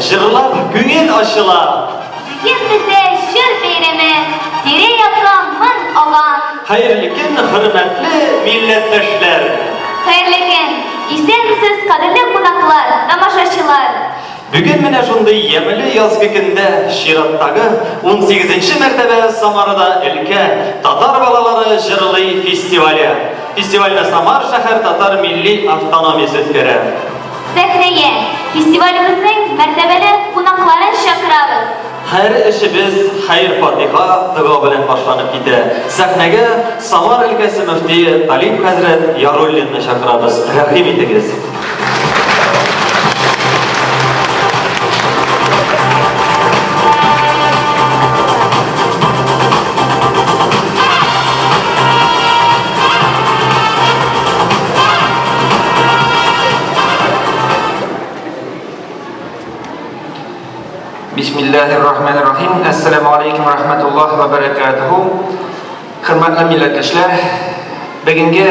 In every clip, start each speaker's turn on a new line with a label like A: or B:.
A: җырлап күңел ачыла.
B: Бүген бездә җыр бәйрәме, тирә-якка моң ага.
A: Хәерле көн, хөрмәтле милләттәшләр!
B: Хәерле көн! Исәнмесез, кадерле кунаклар, тамашачылар!
A: Бүген менә шундый ямьле язгы көндә чираттагы унсигезенче мәртәбә Самарада өлкә татар балалары җырлый фестивале. Фестивальне Самар шәһәр татар милли автономиясе үткәрә.
B: Сәхнәгә фестивалебезнең мәртәбәле кунакларын чакырабыз.
A: Һәр эшебез хәер-фатиха, дога белән башланып китә. Сәхнәгә Самар өлкәсе мөфтие Талип хәзрәт Яруллинны чакырабыз. Рәхим итегез.
C: Бисмиллаһир-рахманир-рахим. Әссәламү алейкум ва рахматуллаһи ва баракатуху. Хөрмәтле милләттәшләр, бүгенге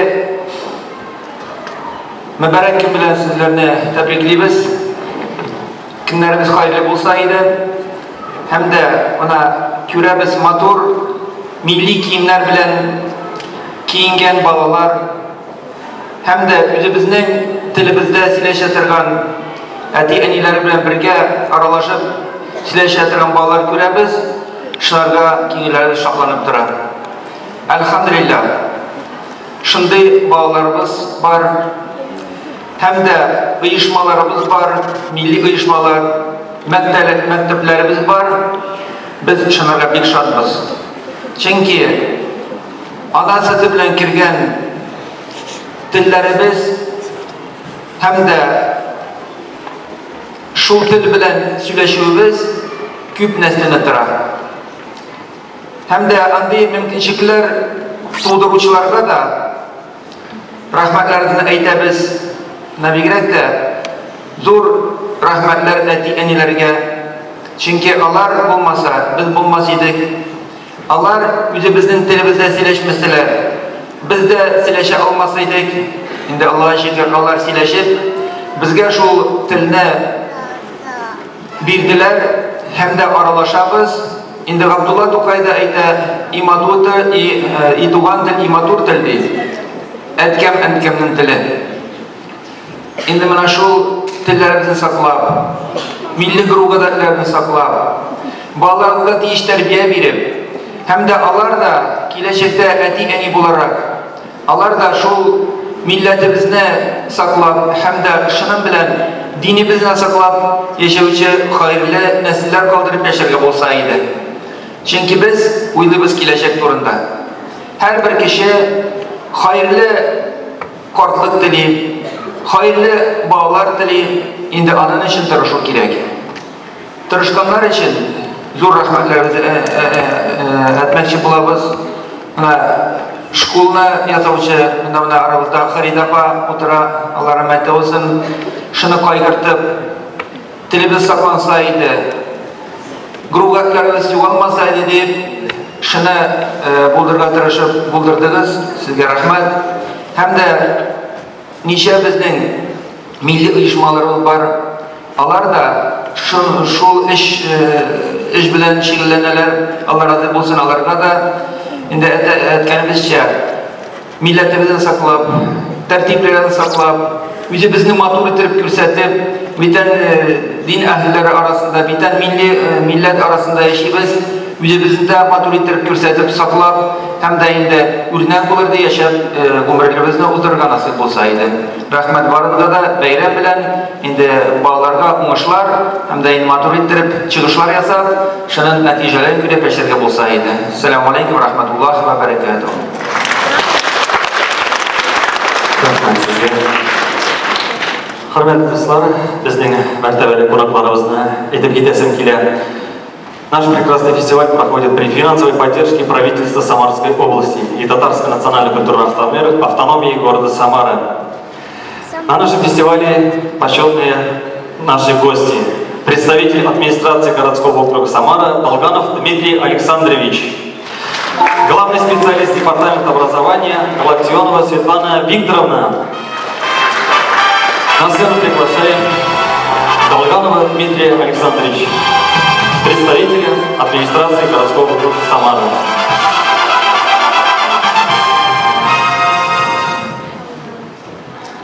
C: мөбарәк көн белән сезләрне тәбриклибез. Көннәребез хәерле булса иде. Һәм дә менә күрәбез матур милли киемнәр белән киенгән балалар һәм дә үзебезнең телебездә сөйләшә торган әти-әниләре белән бергә аралашып сөйләшә торган балалар күрәбез, шуларга күңелләребез шатланып тора. Әлхәмдүлилләһ, шундый балаларыбыз бар һәм дә оешмаларыбыз бар, милли оешмалар, мәктәпләребез бар. Без шуңарга бик шатбыз. Чөнки ана сөте белән кергән телләребез һәм дә шул тел белән сөйләшүебез күп нәрсәне тора. Һәм дә андый мөмкинчелекләр тудыручыларга да рәхмәтләребезне әйтәбез. Менә бигрәк тә зур рәхмәтләр әти-әниләргә. Чөнки алар булмаса, без булмас идек. Алар үзебезнең телебездә сөйләшмәсәләр, без дә сөйләшә алмас идек. Инде Аллага шөкер, алар сөйләшеп, безгә шул телне бирделәр һәм дә аралашабыз. Инде Габдулла Тукай да әйтә, и матур тел, и, э, и туган тел, и матур тел ди. Әткәм, әнкәмнең теле. Инде менә шул телләребезне саклап, милли гореф-гадәтләрне саклап, балаларыбызга тиеш тәрбия биреп, һәм дә алар да киләчәктә әти-әни буларак, алар да шул милләтебезне саклап һәм дә шуның белән динебезне саклап яшәүче хәерле нәселләр калдырып яшәргә булса иде. Чөнки без уйлыйбыз киләчәк турында. Һәрбер кеше хәерле Картлык тели, хәерле балалар тели, инде аның өчен тырышу кирәк. Тырышканнар өчен зур рәхмәтләребезне әйтмәкче булабыз. Менә школны ясаучы, менә менә арабызда Фәридә апа утыра, Алла рәхмәте булсын. Шуны кайгыртып, Телебез сакланса иде, гругатларыбыз югалмаса иде дип, шуны э, булдырырга тырышып булдырдыгыз. Сезгә рәхмәт. Һәм дә ничә безнең милли оешмаларыбыз бар, алар да шул, шул эш, э, эш белән шөгыльләнәләр. Алла разый булсын аларга да. Инде әйткәнебезчә, Милләтебезне саклап, тәртипләрен саклап, үзебезне матур итеп күрсәтеп, бүтән э, дин әһелләре арасында, бүтән милли э, милләт арасында яшибез, үзебезне дә матур итеп күрсәтеп, саклап һәм дә инде үрнәк булыр дип яшәп, э, гомерләребезне уздырырга насыйп булса иде. Рәхмәт барыгызга да, бәйрәм белән, инде балаларга уңышлар һәм дә инде матур иттереп чыгышлар ясап, шуның нәтиҗәләрен күреп яшәргә булса иде. Ассаламу алейкум рахматуллахи ва баракатуһ.
A: Рәхмәт сезгә. Хөрмәтле дуслар, безнең мәртәбәле кунакларыбызны әйтеп китәсем килә. Наш прекрасный фестиваль проходит при финансовой поддержке правительства Самарской области и Татарской национальной культурной автономии города Самары. На нашем фестивале почетные наши гости. Представитель администрации городского округа Самара Долганов Дмитрий Александрович. Главный специалист департамента образования Галактионова Светлана Викторовна. На сцену приглашаем Долганова Дмитрия Александровича, представителя администрации городского округа Самара.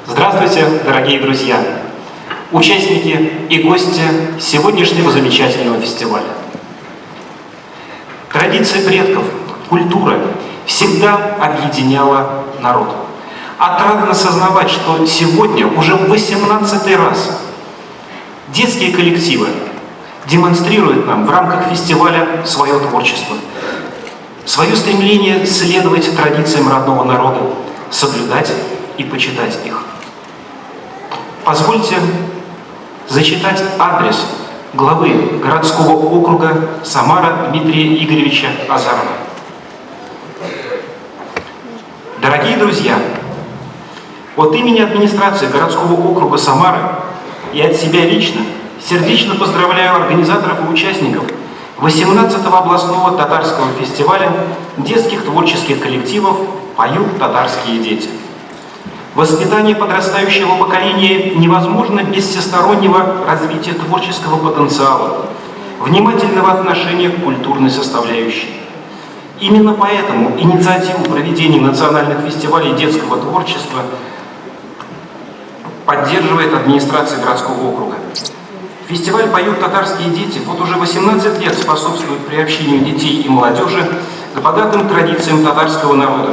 D: Здравствуйте, дорогие друзья, участники и гости сегодняшнего замечательного фестиваля. Традиция предков, культура всегда объединяла народ. Отрадно сознавать, что сегодня уже в 18-й раз детские коллективы демонстрируют нам в рамках фестиваля свое творчество, свое стремление следовать традициям родного народа, соблюдать и почитать их. Позвольте зачитать адрес главы городского округа Самара Дмитрия Игоревича Азарова. Дорогие друзья, от имени администрации городского округа Самара и от себя лично сердечно поздравляю организаторов и участников 18-го областного татарского фестиваля детских творческих коллективов «Поют татарские дети». Воспитание подрастающего поколения невозможно без всестороннего развития творческого потенциала, внимательного отношения к культурной составляющей. Именно поэтому инициативу проведения национальных фестивалей детского творчества поддерживает администрация городского округа. Фестиваль «Поют татарские дети» вот уже 18 лет способствует приобщению детей и молодежи к богатым традициям татарского народа,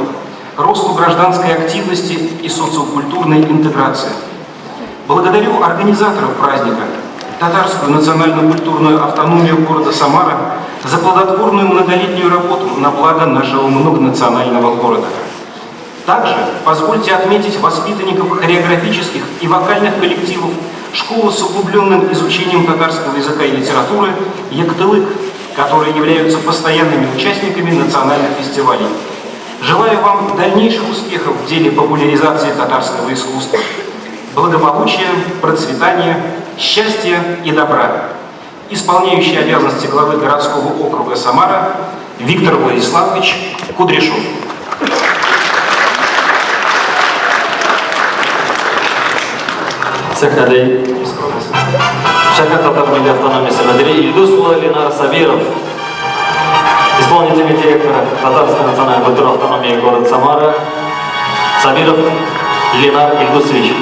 D: росту гражданской активности и социокультурной интеграции. Благодарю организаторов праздника, Татарскую национальную культурную автономию города Самара, за плодотворную многолетнюю работу на благо нашего многонационального города. Также позвольте отметить воспитанников хореографических и вокальных коллективов школы с углубленным изучением татарского языка и литературы «Яктылык», которые являются постоянными участниками национальных фестивалей. Желаю вам дальнейших успехов в деле популяризации татарского искусства, благополучия, процветания, счастья и добра. Исполняющий обязанности главы городского округа Самара Виктор Владиславович Кудряшов.
A: Сәхнәдә Шәһәр татар милли автономиясе мөдире Илдус улы Ленар Сабиров, исполнительный директор Татарской национальной культурной автономии город Самара Сабиров Ленар Ильдусович.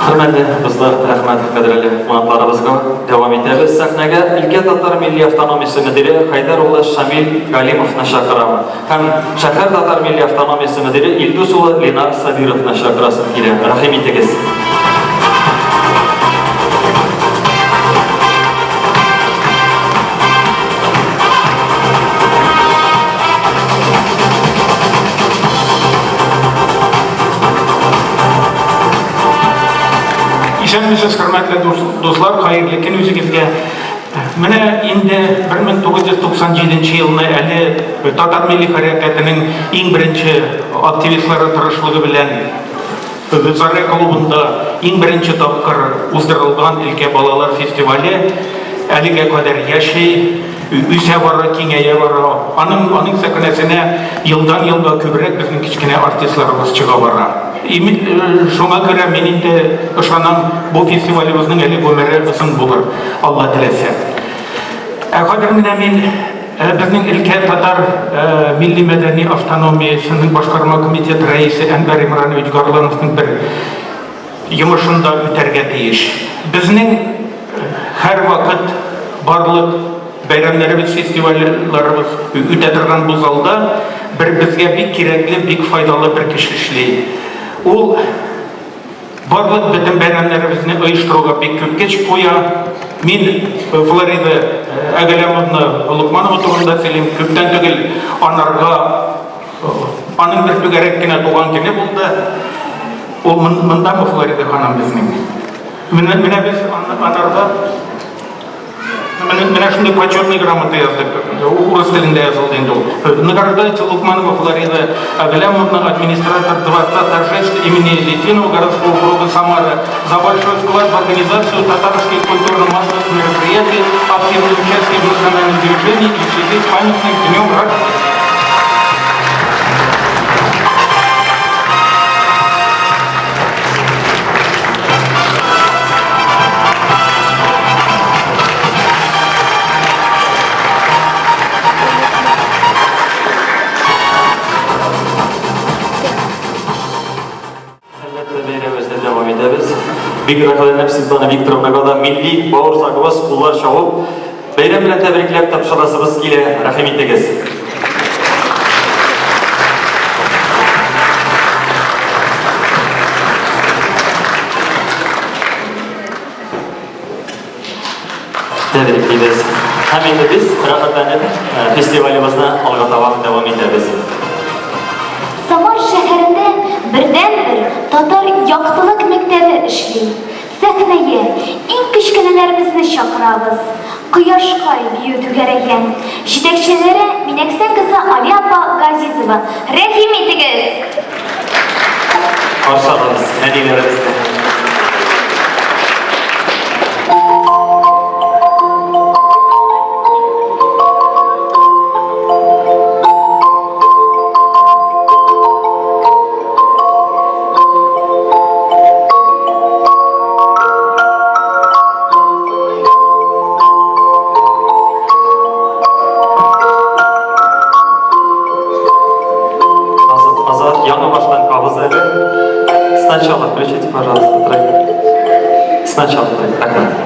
A: Хөрмәтле дуслар, рәхмәт кадерле кунакларыбызга. Дәвам итәбез. Сәхнәгә өлкә татар милли автономиясе мөдире Хәйдәр улы Шамил Галимовны чакырам. Һәм шәһәр татар милли автономиясе мөдире Илдус улы Ленар Сабировны чакырасым килә. Рәхим итегез.
E: Исәнмесез, хөрмәтле дуслар, хәерле көн үзегезгә. Менә инде 1997 елны әле татар милли хәрәкәтенең иң беренче активистлары тырышлыгы белән Заря клубында иң беренче тапкыр уздырылган өлкә балалар фестивале әлегә кадәр яши, үсә бара, киңәя бара. Аның аның сәхнәсенә елдан-елга күбрәк безнең кечкенә артистларыбыз чыга бара. Шуңа күрә мин инде ышанам, бу фестивалебезнең әле гомере озын булыр, Алла теләсә. Ә хәзер менә мин безнең өлкә татар милли мәдәни автономиясенең башкарма комитет рәисе Әнвәр Имранович Горлановның бер йомышын да үтәргә тиеш. Безнең һәрвакыт барлык бәйрәмнәребез, фестивальләребез үтә торган бу залда бер безгә бик кирәкле, бик файдалы бер кеше эшли. Ул Барлык бөтен бәйрәмнәребезне оештыруга бик күп көч куя. Мин Флорида Әгәләмовна Локманова турында сөйлим. Күптән түгел анарга аның бер түгәрәк кенә туган көне булды. Ул мондамы Флорида ханым безнең? Менә, менә без анарга менә, менә шундый почетный грамота яздык. Урыс телендә язылды инде ул. Награждается Лукманова Флорида Аглямовна, администратор Дворца торжеств имени Литвинова городского округа Самара, за большой вклад в организацию татарских культурно-массовых мероприятий, активное участие в национальном движении и в связи с памятным днем рождения.
A: Әлбәттә, бәйрәмебезне дәвам итәбез. Бик рәхмәтләнеп Светлана Викторовнага да милли бавырсагыбыз куллар чабып, бәйрәм белән тәбрикләп тапшырасыбыз килә. Рәхим итегез. Тәбриклибез. Һәм инде без рәхәтләнеп э, фестивалебезне алга таба дәвам итәбез.
B: Самар шәһәрендә бердәнбер татар яктылык мәктәбе эшли. Сәхнәгә иң кечкенәләребезне чакырабыз. Кояшкай бию түгәрәген. Җитәкчеләре Минәксә кызы Алия апа Газизова. Рәхим итегез!
A: Каршы алабыз әниләребезне. Азат, Азат, яңа баштан кабыз әле. Сначала включите, пожалуйста, трек. Сначала трек. Рәхмәт.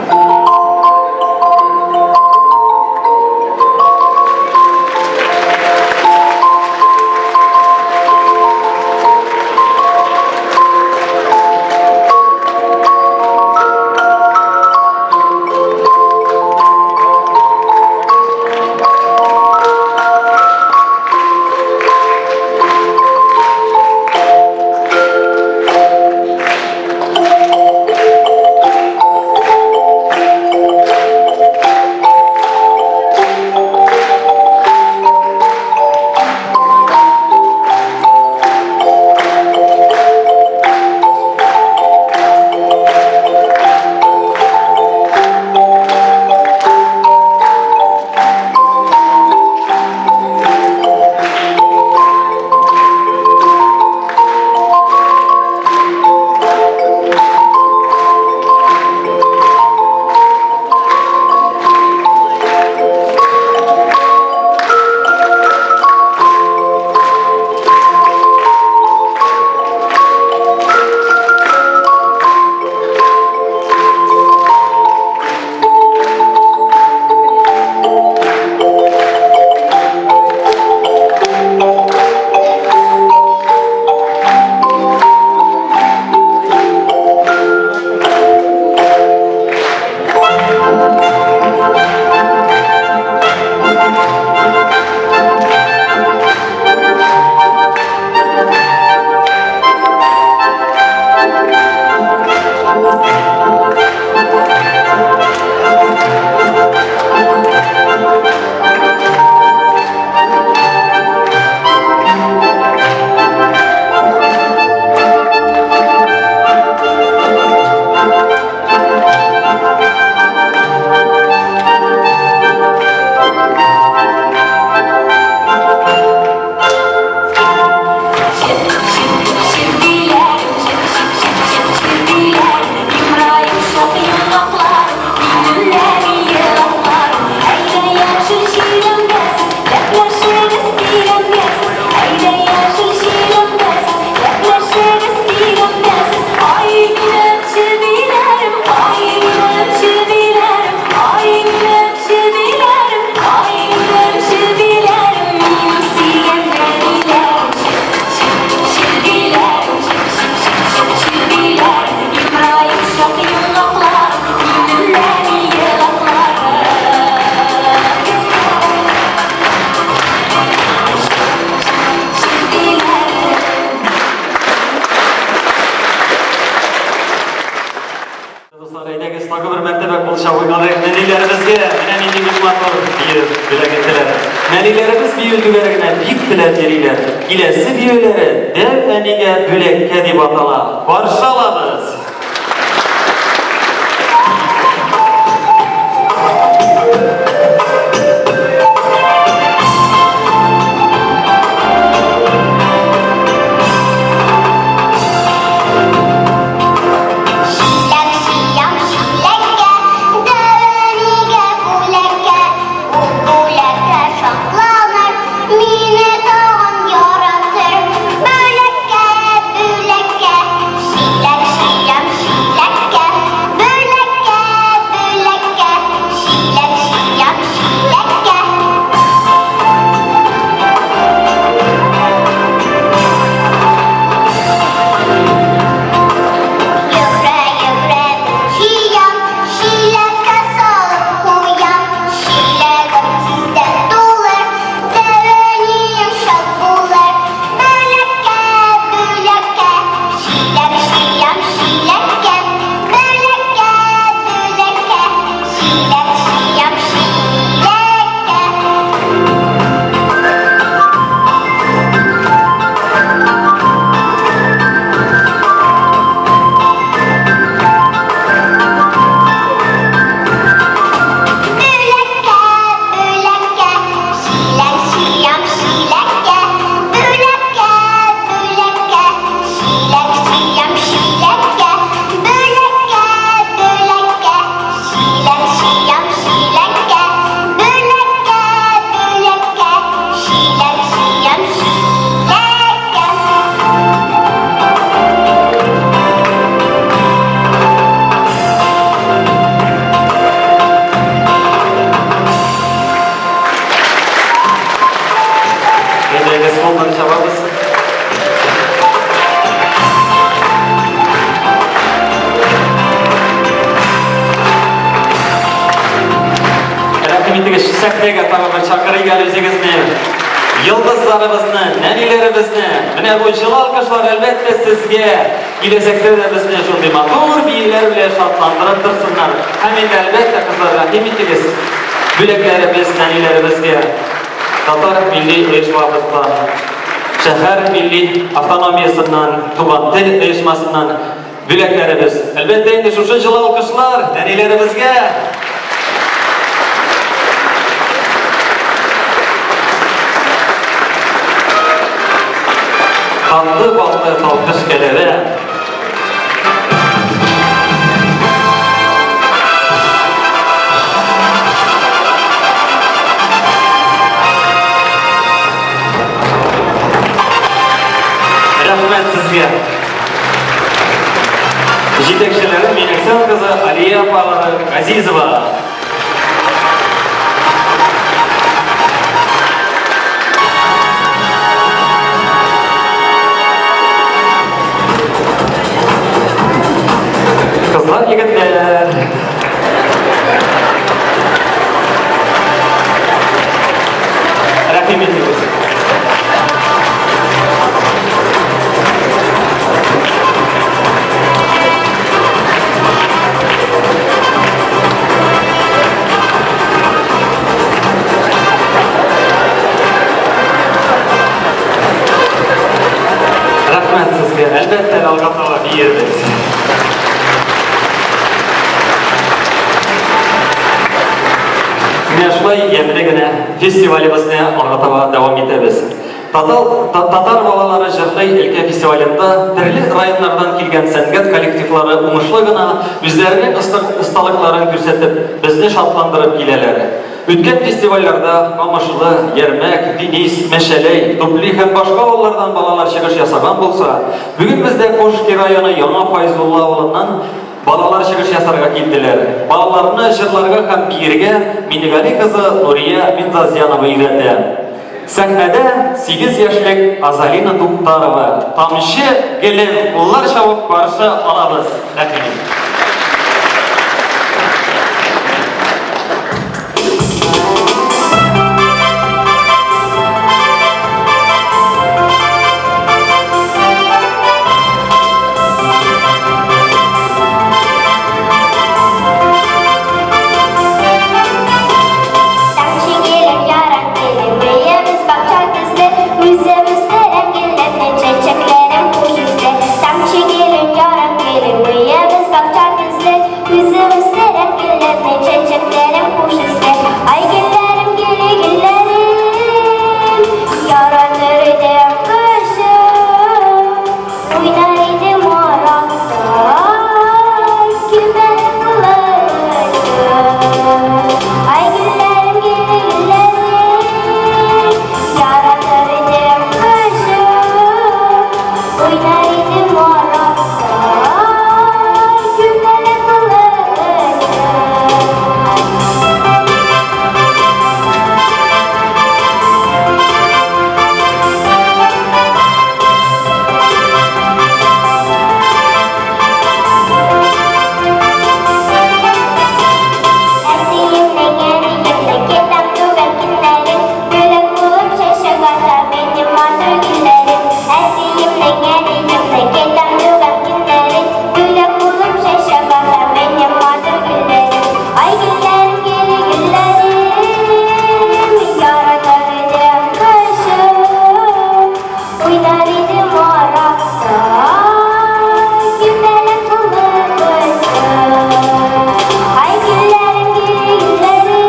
A: Дуслар, әйдәгез, тагы бер мәртәбә кул чабыйк алыйк нәниләребезгә. Менә нинди бик матур биеп бүләк иттеләр. Нәниләребез бию түгәрәгенә бик теләп йөриләр. Киләсе биюләре Дәү әнигә бүләккә дип атала. Каршы алабыз!
F: Чиләк җыям чиләккә, Дәү әнигә бүләккә. Ул бүләккә шатланыр, Мине тагын яратыр. Бүләккә, бүләккә, Чиләк җыям чиләккә. Бүләккә, бүләккә, Чиләк җыям чиләккә. Йөгерә-йөгерә мин җыям, чиләккә салып куям. Чиләгем тиздән тулыр, дәү әнием шат булыр. Бүләккә, бүләккә, чиләк җыям чиләккә. Бүләккә, бүләккә, чиләк җыям чиләккә. Бүләккә, бүләккә, чиләк җыям чиләккә. Бүләккә, бүләккә, чиләк җыям чиләккә. Бүләккә, бүләккә, чиләк җыям чиләккә. Бүләккә, бүләккә, чиләк җыям чиләккә.
A: Әйдәгез, кулдан чабабыз. Рәхим итегез, сәхнәгә тагы бер чакырыйк әле үзегезне. Йолдызларыбызны, нәниләребезне. Менә бу җылы алкышлар әлбәттә сезгә. Киләчәктә дә безне шундый матур биюләр белән шатландырып торсыннар. Һәм инде әлбәттә, кызлар, рәхим итегез. Бүләкләребез нәниләребезгә. Татар милли оешмабыздан, шәһәр милли автономиясеннән, туган тел оешмасыннан бүләкләребез. Әлбәттә инде шушы җылы алкышлар нәниләребезгә. Татлы баллы талкыш кәләвә. Рәхмәт сезгә. Җитәкчеләре Минәксән кызы Алия апалары Газизова. Кызлар, егетләр. Рәхим итегез. Рәхмәт сезгә. Әлбәттә, алга таба биербез. Менә шулай ямьле генә фестивалебезне алга таба дәвам итәбез. Татал, татар балалары җырлый өлкә фестивалендә төрле районнардан килгән сәнгать коллективлары уңышлы гына үзләренең осталыкларын күрсәтеп, безне шатландырып киләләр. Үткән фестивальләрдә Камышлы, Ярмәк, Денис, Мәшәләй, Тупли һәм башка авыллардан балалар чыгыш ясаган булса, бүген бездә Кошки районы Яңа Файзулла авылыннан балалар чыгыш ясарга килделәр. Балаларны җырларга һәм биергә Минегали кызы Нурия Минзазянова өйрәтә. Сәхнәдә 8 яшьлек Азалина Туктарова. Тамчы гелен куллар чабып каршы алабыз. Рәхим
F: Тамчы гелем, ярат телем. идем аракта, Күбәләк булып очып. Ай гөлләрем, гөлләрем,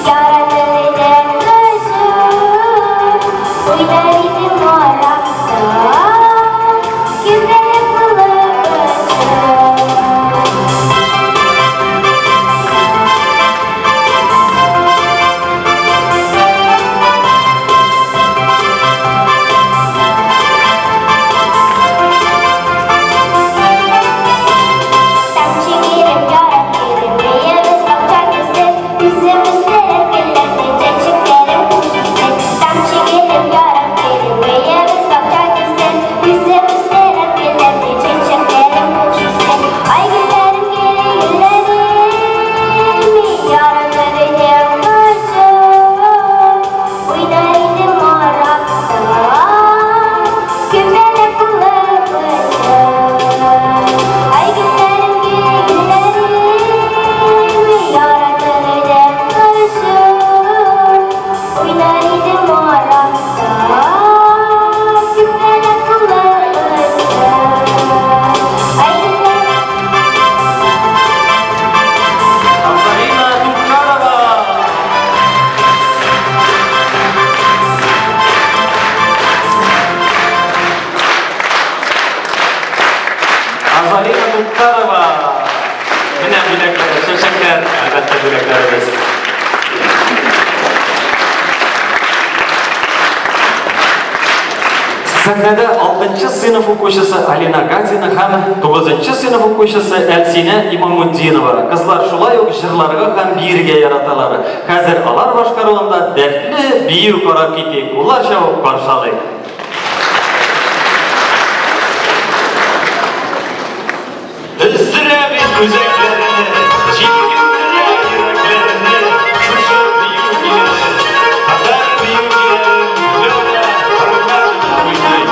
F: Яратыр идем кочып. Уйнар идем аракта, Күбәләк булып очып. Тамчы гелем, ярат гелем, Бәябез бакча төсле, Үзем үстереп гөлләрне, Чәчәкләрем хуш исле. Тамчы гелем, ярат гелем, Бәябез бакча төсле, Үзем үстереп гөлләрне, Чәчәкләрем хуш исле. Ай гөлләрем, гөлләрем, Яратыр идем кочып, Уйнар идем аракта, Күбәләк булып очып. Ай гөлләрем, гөлләрем, Яратыр идем кочып, Уйнар идем аракта, Күбәләк булып очып. Ай гөлләрем.
A: Азалина Туктарова! Азалина Туктарова! Менә бүләкләре, чәчәкләр, әлбәттә бүләкләребез. Сәхнәдә 6 сыйныф укучысы Алина Гатина һәм 9 сыйныф укучысы Әлсинә Имамутдинова. Кызлар шулай ук җырларга һәм биергә яраталар. Хәзер алар башкаруында дәртле бию карап китик. Куллар чабып каршы алыйк.
G: Өздерә бит үзәкләрне, җилкендерә йөрәкләрне, шушы бию көйләре, татар бию көйләрен Лёля Рогатина уйный.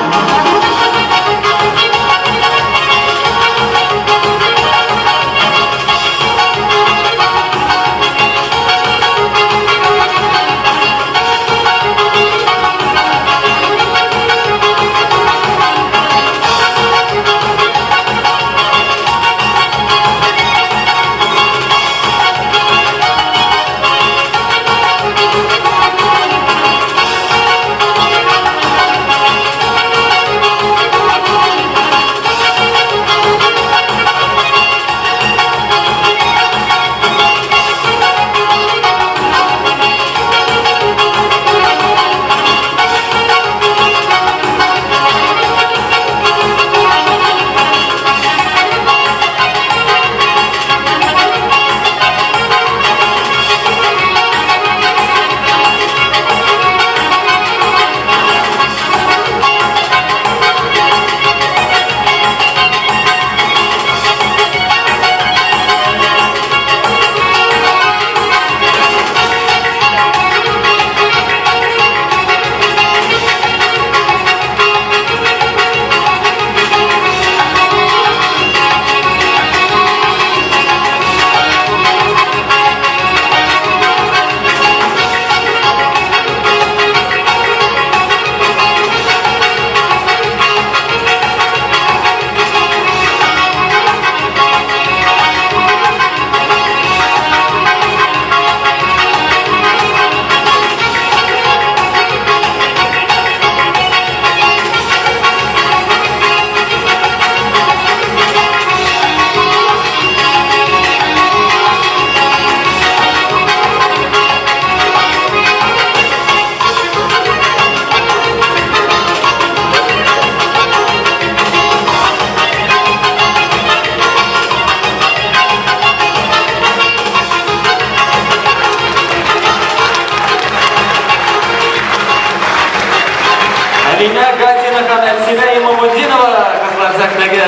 A: Алина Гатина һәм Әлсинә Имамутдинова кызлар сәхнәгә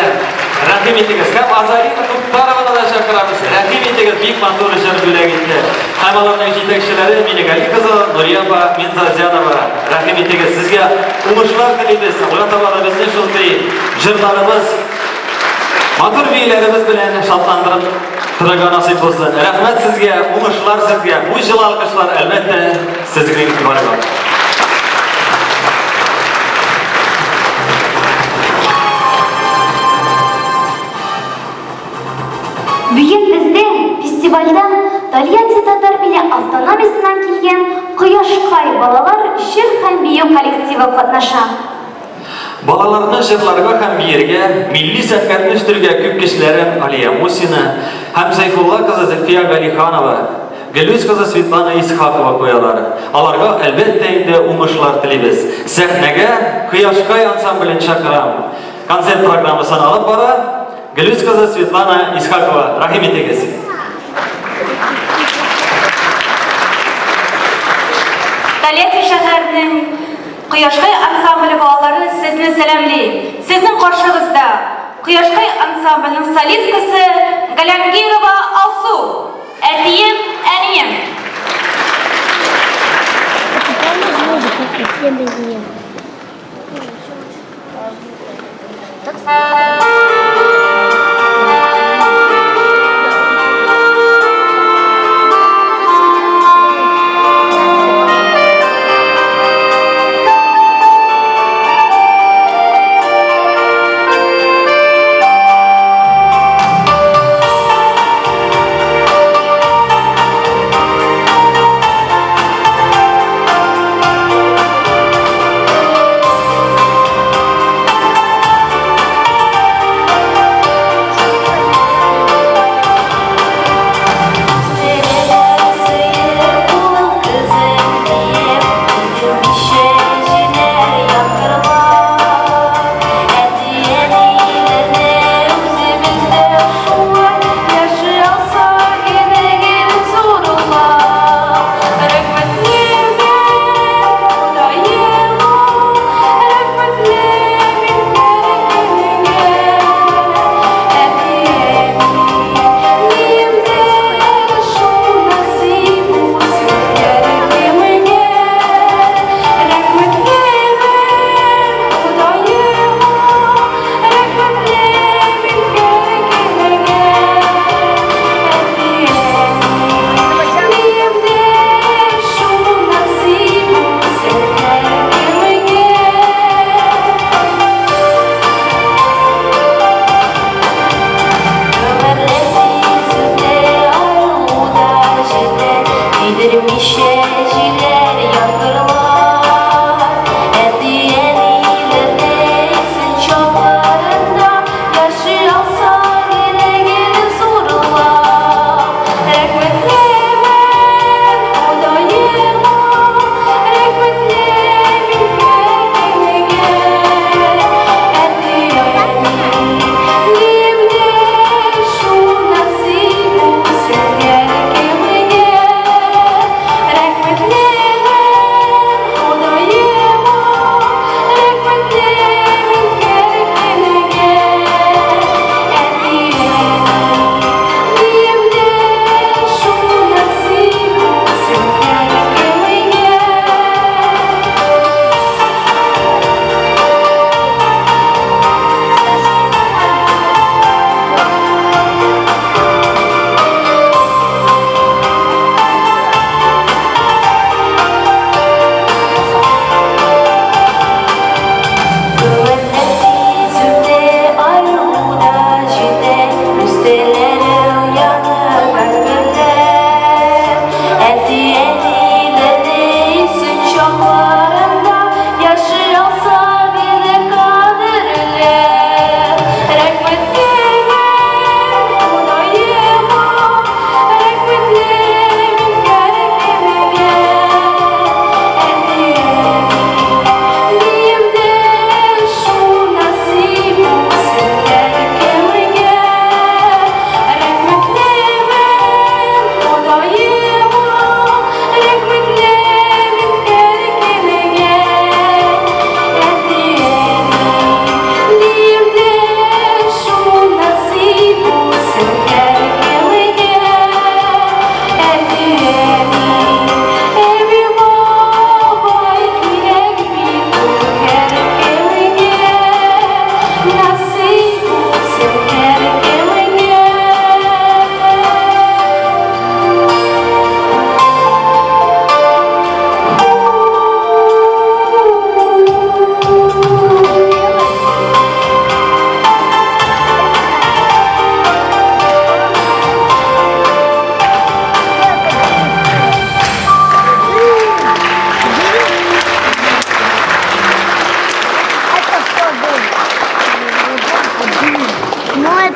A: рәхим итегез. Һәм Азалина Туктарованы да чакырабыз. Рәхим итегез, бик матур җыр бүләк итте. Һәм аларның җитәкчеләре Минегали кызы Нурия апа Минзазянова. Рәхим итегез. Сезгә уңышлар телибез. Алга таба да безне шундый җырларыбыз, матур биюләребез белән шатландырып торырга насыйп булсын. Рәхмәт сезгә, уңышлар сезгә. Бу җылы алкышлар, әлбәттә, сезнең игътибарга.
B: Фестивальдә Тольятти татар милли автономиясеннән килгән Кояшкай балалар җыр һәм бию коллективы катнаша.
A: Балаларны җырларга һәм биергә, милли сәнгатьне үстерергә күп көчләрен Алия Мусина һәм Сәйфулла кызы Зөлфия Галиханова, Гөлүс кызы Светлана Исхакова куялар. Аларга, әлбәттә инде, уңышлар телибез. Сәхнәгә Кояшкай ансамблен чакырам. Концерт программасын алып бара Гөлүс кызы Светлана Исхакова. Рәхим итегез.
H: Тольятти шәһәренең Кояшкай ансамбле балалары сезне сәламли. Сезнең каршыгызда Кояшкай ансамбленең солисткасы Галәмгирова Алсу. Әтием, әнием.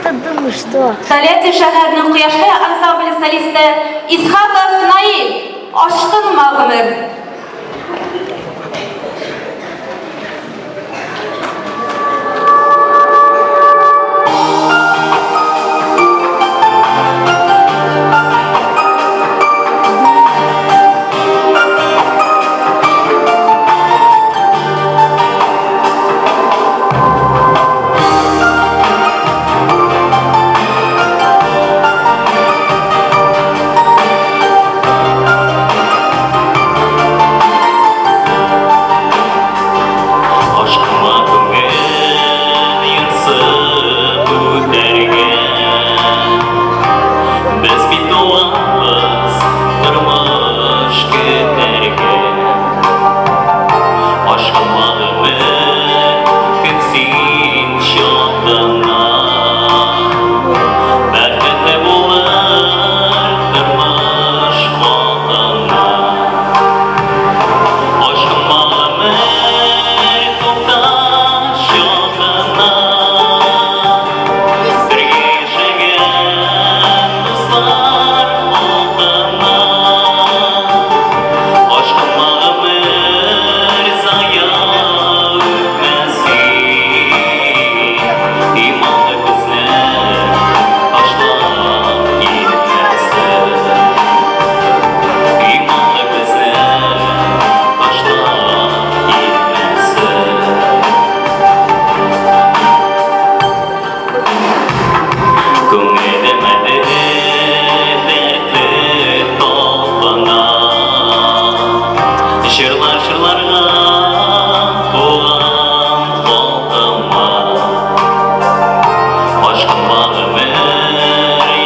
F: Ты думаешь, что?
H: Тольятти шәһәренең Кояшкай ансамбле солисты Исхаков Наил, Ашкынма гомер.
G: Ашкынма күңел ярсып үтәргә. Без бит туганбыз тормыш көтәргә. Ашкынма гомер көн син чатына. Бәхетле булыр тормыш хакына. Ашкынма гомер тукта чатына. Бергә яшәгән дуслар хакына. Ашкынма гомер зая үтмәсен. Иманлы безне ташлап китмәсен. Иманлы безне ташлап китмәсен. Күңелем әле дәртле талпына. Җырлар җырларга туган халкыма. Ашкынма гомер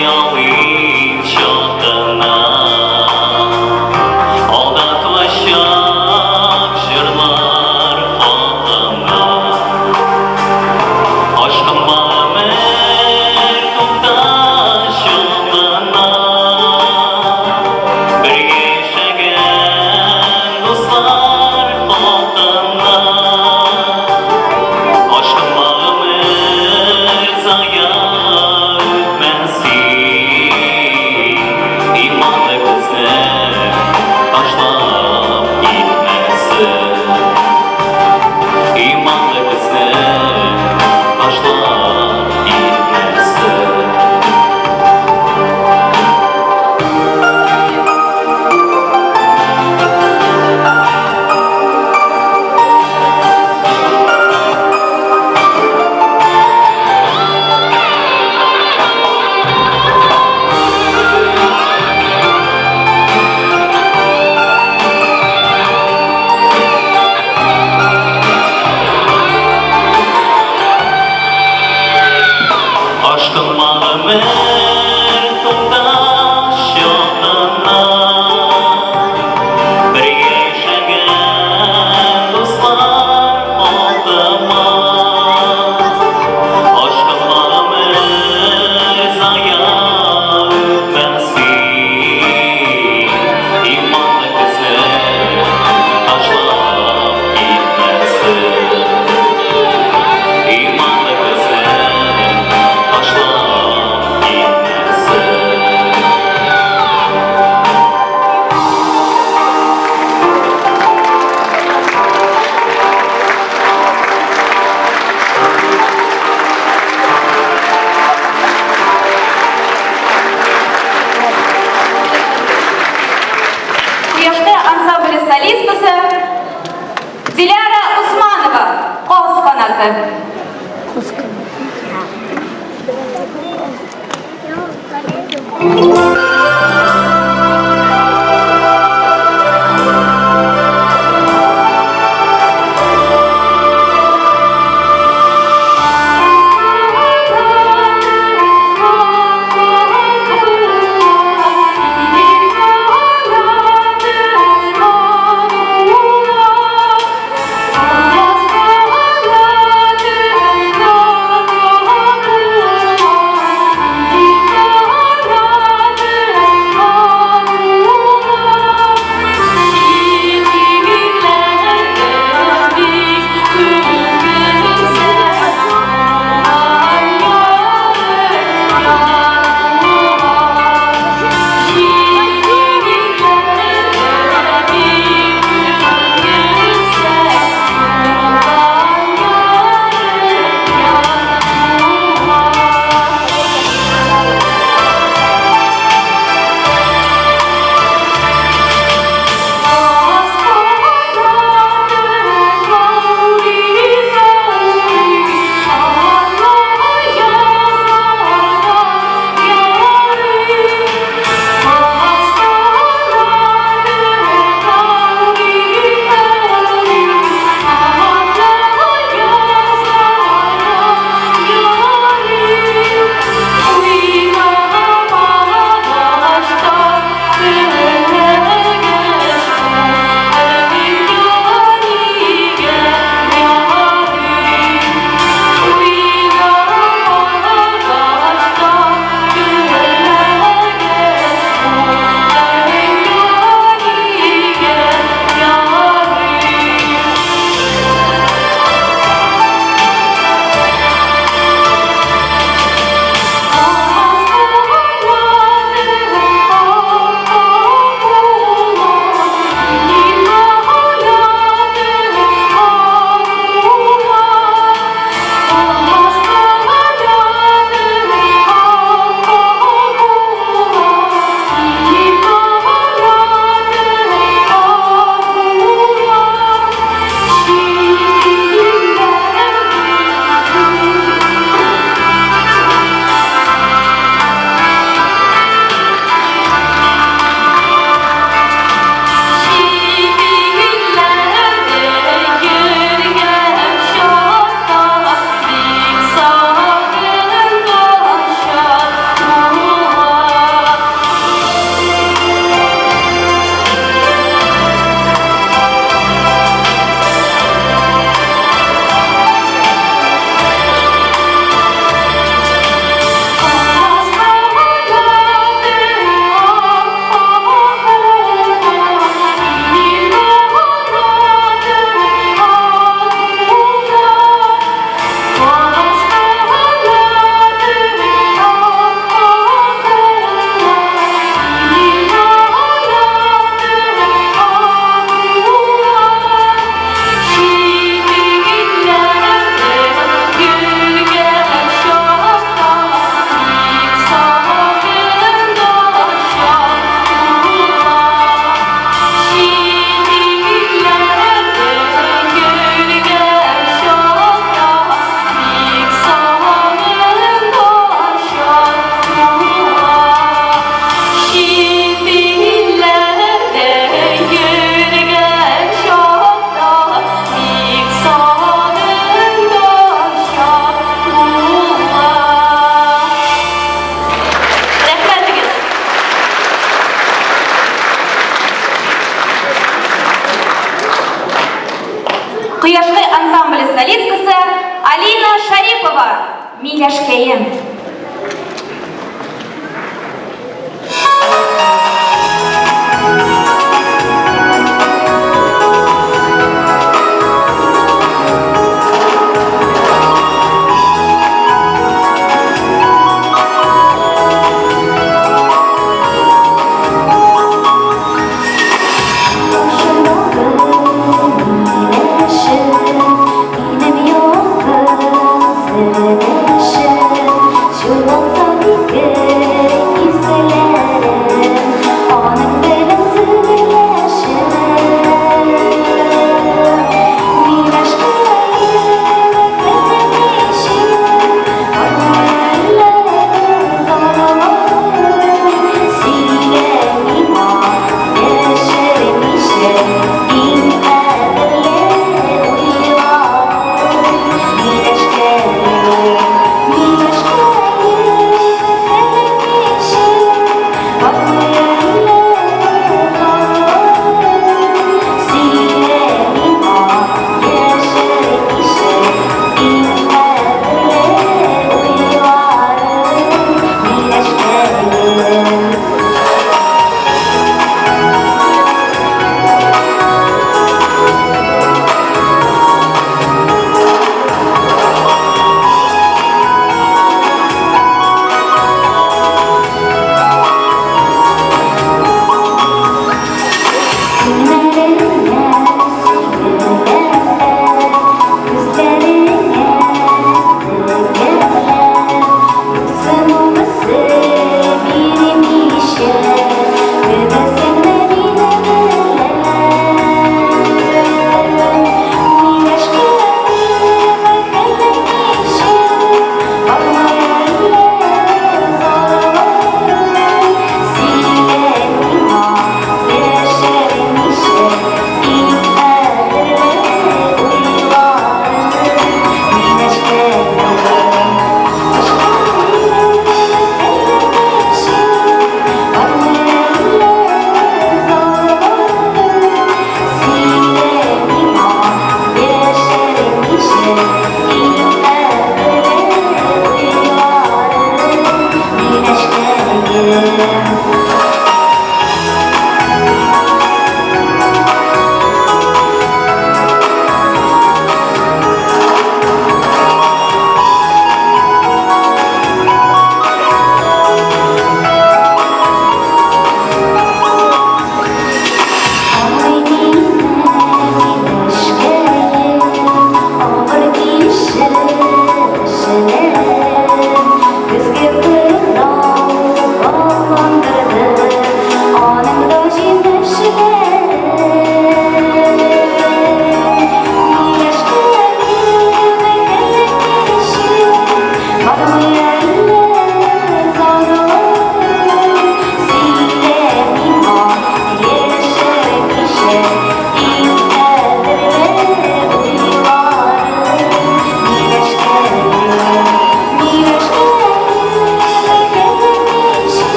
G: ял ит чатына. Алда туачак җырлар хакына. Ашкынма гомер тукта чатына. Бергә яшәгән дуслар хакына. Ашкынма гомер зая үтмәсен. Иманлы безне ташлап китмәсен. Иманлы безне ташлап китмәсен. Ашкынма гомер тукта чатына. Бергә яшәгән дуслар хакына. Ашкынма гомер зая үтмәсен. Иманлы безне ташлап китмәсен. Иманлы безне ташлап китмәсен.
H: Кояшкай ансамбле солисткасы Диляра Усманова, Каз канаты. Миләшкәем.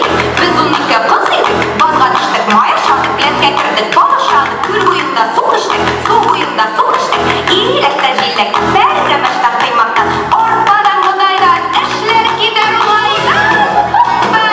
H: идек, без 12 кыз идек, базга төштек, май ашадык, келәткә кердек, бал ашадык, күл буенда су эчтек, су буенда су эчтек, иләктә җиләк, пәрәмәчтән коймактан, арпадан, бодайдан эшләр китәр уңайдан. Опа!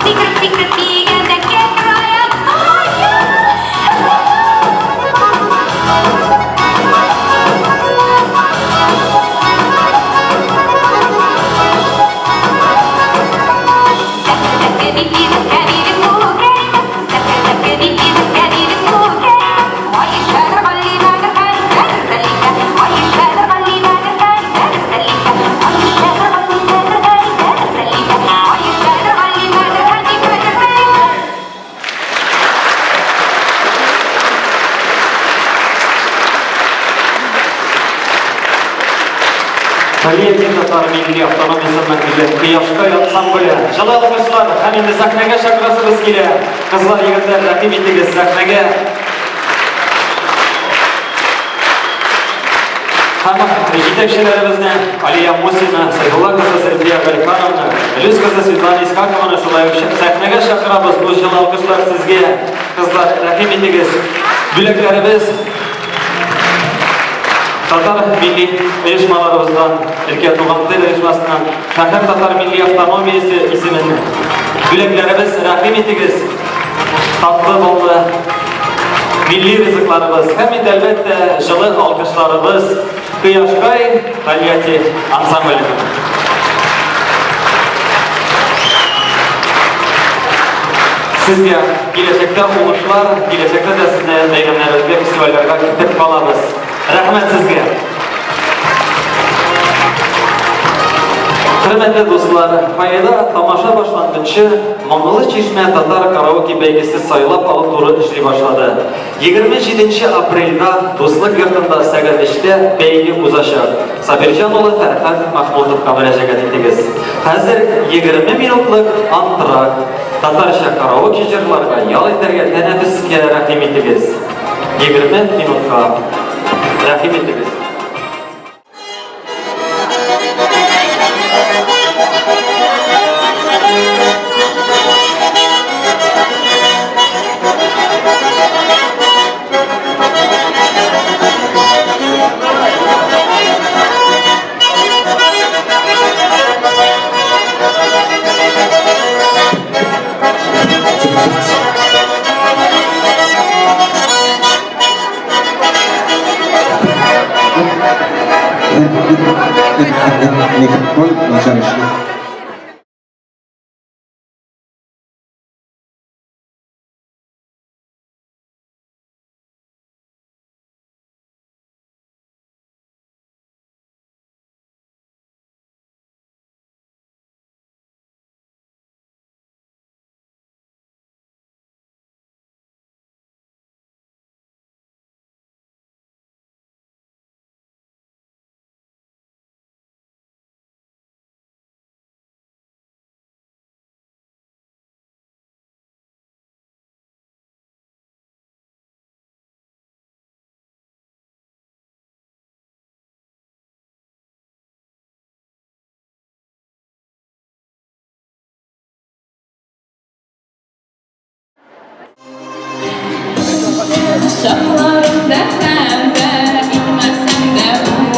H: Сикереп-сикереп биегәндә кәкрая тая.
A: Тольятти татар милли автономиясеннән килгән Кояшкай ансамбле. Җылы алкышлар һәм инде сәхнәгә чакырасыбыз килә. Кызлар, егетләр, рәхим итегез сәхнәгә. Һәм җитәкчеләребезне Алия Мусина, Сайфулла кызы Зөлфия Галихановна, Илүс кызы Светлана Исхакованы шулай ук сәхнәгә чакырабыз. Бу җылы алкышлар сезгә, кызлар, рәхим итегез. Бүләкләребез татар милли оешмаларыбыздан, өлкә туган тел оешмасыннан, шәһәр татар милли автономиясе исеменнән. Бүләкләребез, рәхим итегез. Татлы баллы милли ризыкларыбыз һәм инде әлбәттә җылы алкышларыбыз Кояшкай Тольятти ансамбленә. Сезгә киләчәктә уңышлар, киләчәктә дә сезне бәйрәмнәребезгә, фестивальләргә көтеп калабыз. Рәхмәт сезгә. Хөрмәтле дуслар, фойеда тамаша башланганчы Моңлы чишмә татар караоке бәйгесе сайлап алу туры эшли башлады. 27 апрельдә Дуслык йортында сәгать 3-тә бәйге узачак. Сабирҗан улы Фәрхәт Махмутовка мөрәҗәгать итегез. Хәзер 20 минутлык антракт. Татарча караоке җырларга ял итәргә тәнәфескә рәхим итегез. 20 минутка рәхим итегез.
I: Микрофон начар эшли.
J: Чакларымда хәбәр итмәсәң дә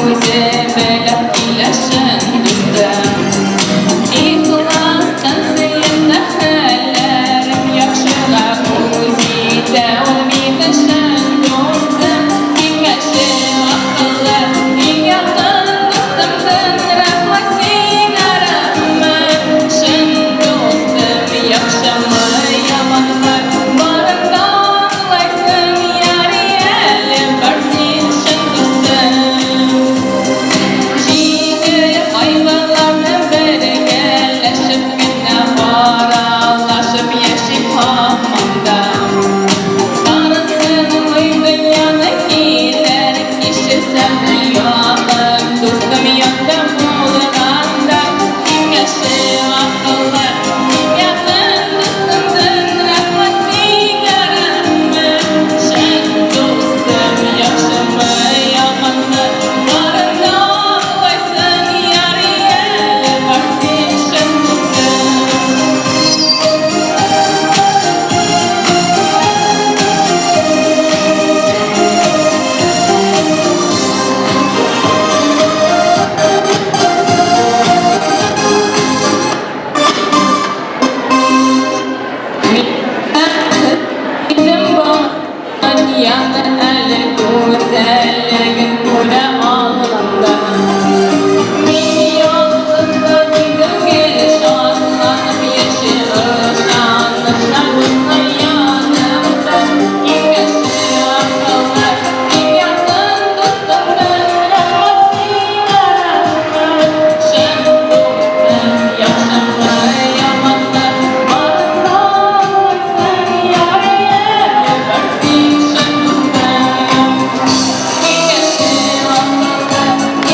J: үзе беләп килә чын дустым. Ихластан сөенә хәлләрем яхшыга үз итә ул мине чын дустым. Киңәше акыллы иң якын дустымдын рәхмәт сиңа рәхмәт. Чын дустым яхшымы яманмы барын да аңлайсың ярый әле бар син чын дустым. Җиңел кайгыларны бергәләшеп кенә аралашып яши. Идем дөньяны әле гүзәллеген күрә алганда. Мин ялгызлык идем гел шатланып яши ышанычтан дусны янымда. Киңәше акыллы, иң якын дустымны рәхмәт сиңа, рәхмәт. Чын дустым, яхшымы, яманмы, барын да аңлыйсың, ярый әле бар син, чын дустым. Киңәше акыллы,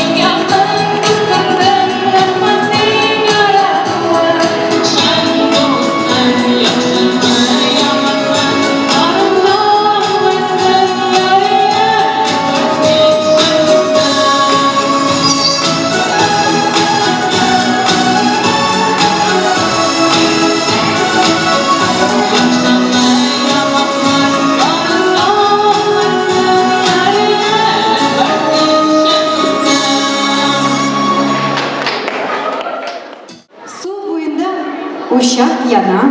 J: иң якын дустымны рәхмәт сиңа, рәхмәт. Чын дустым, яхшымы, яманмы, барын да аңлыйсың, ярый әле бар син, чын дустым. Яхшымы, яманмы, барын да аңлыйсың, ярый әле бар син, чын дустым.
K: Су буенда учак яна.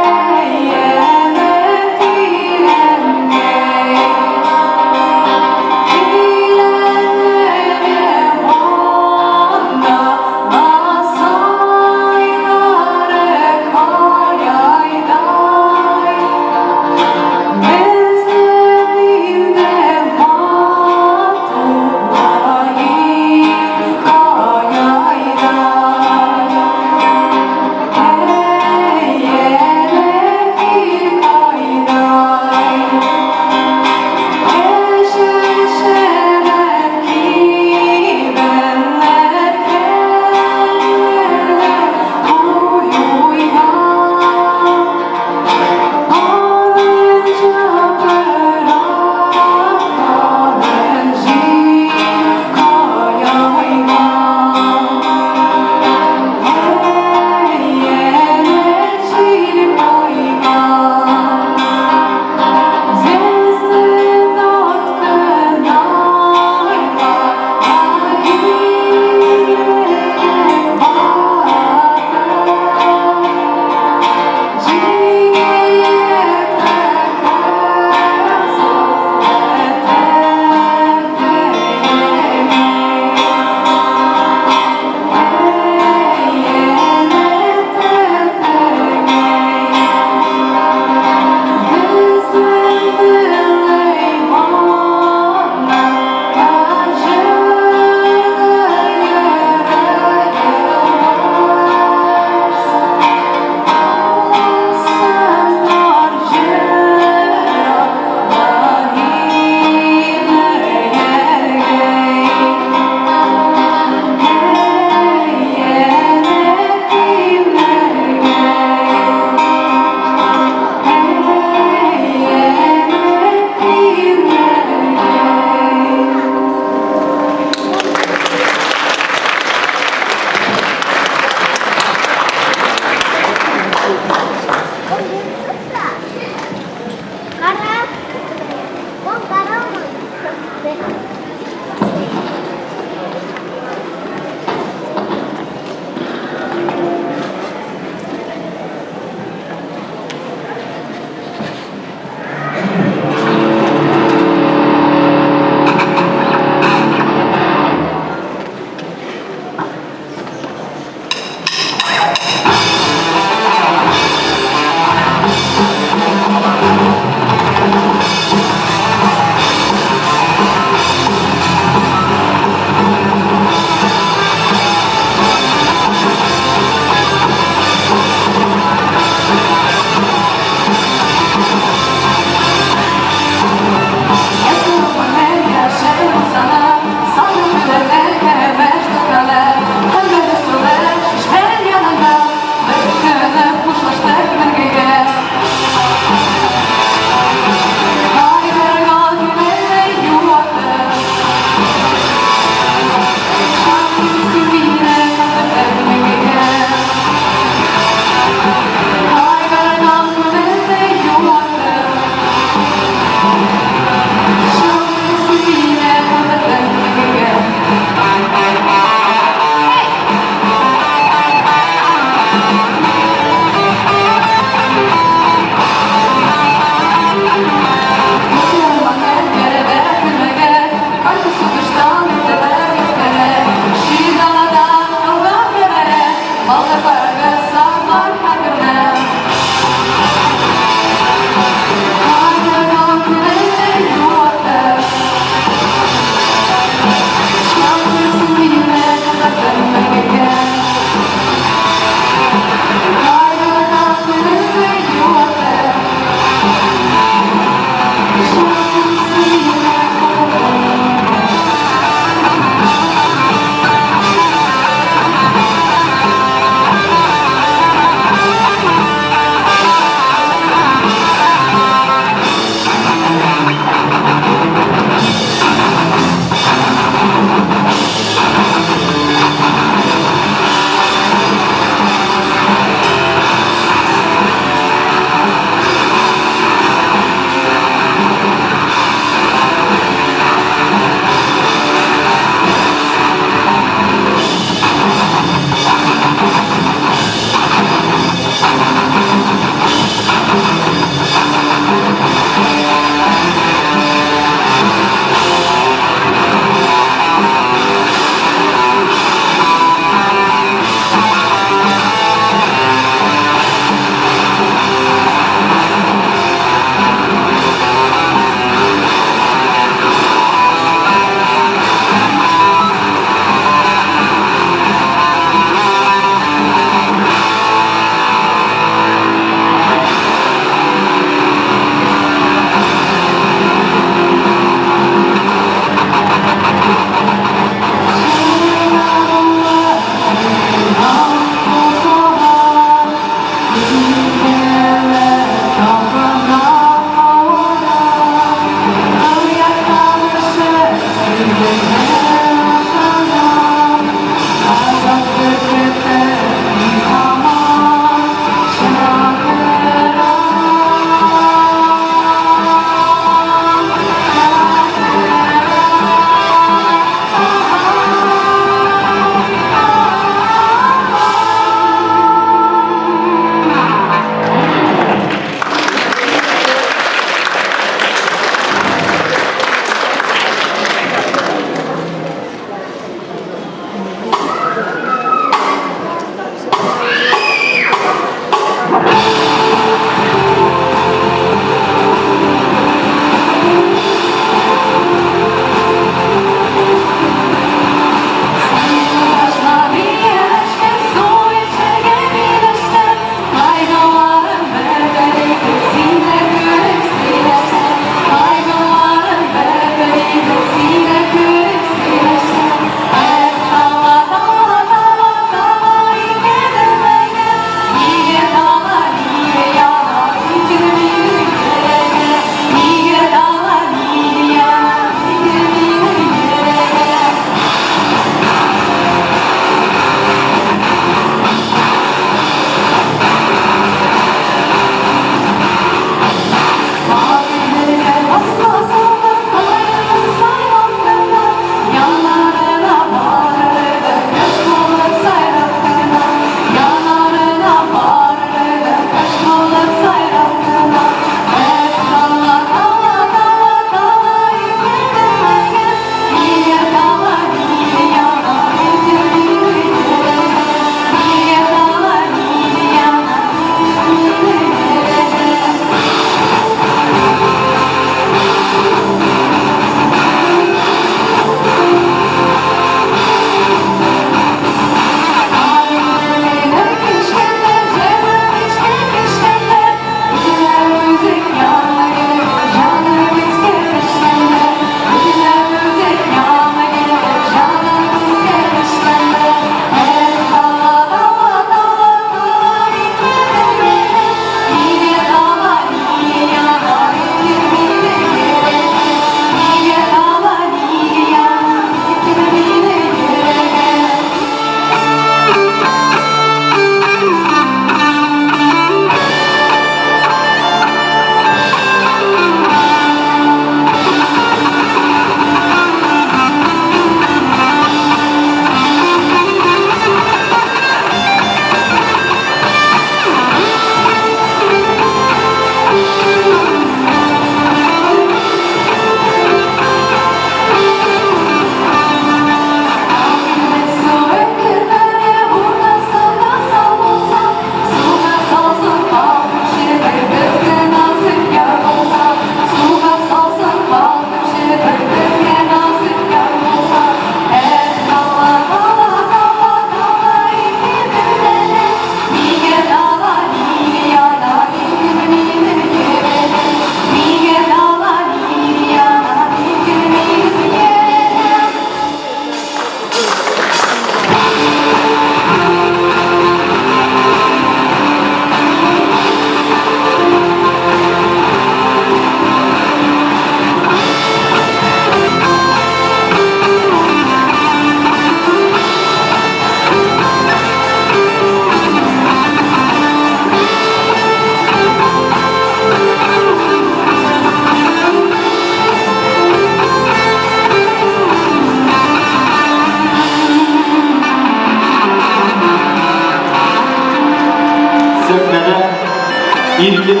A: Иркен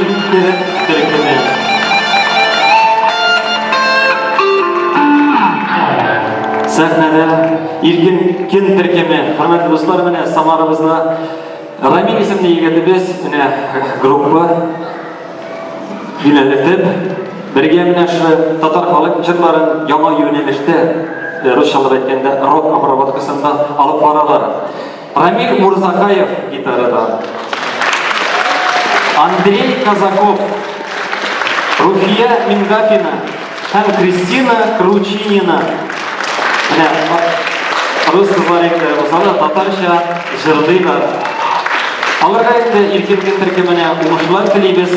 A: төркеме. Сәхнәдә Иркен көн төркеме. Хөрмәтле дуслар, менә Самарабызда Рамил исемле егетебез менә группа юнәлтеп, бергә менә шушы татар халык җырларын яңа юнәлештә, русчалап әйткәндә, рок обработкасында алып баралар. Рамил Мурзакаев гитарада. Андрей Казаков, Руфия Мингафина һәм Кристина Кручинина. Менә рус кызлары инде булса да татарча җырлыйлар. Аларга инде иркен көн төркеменә уңышлар телибез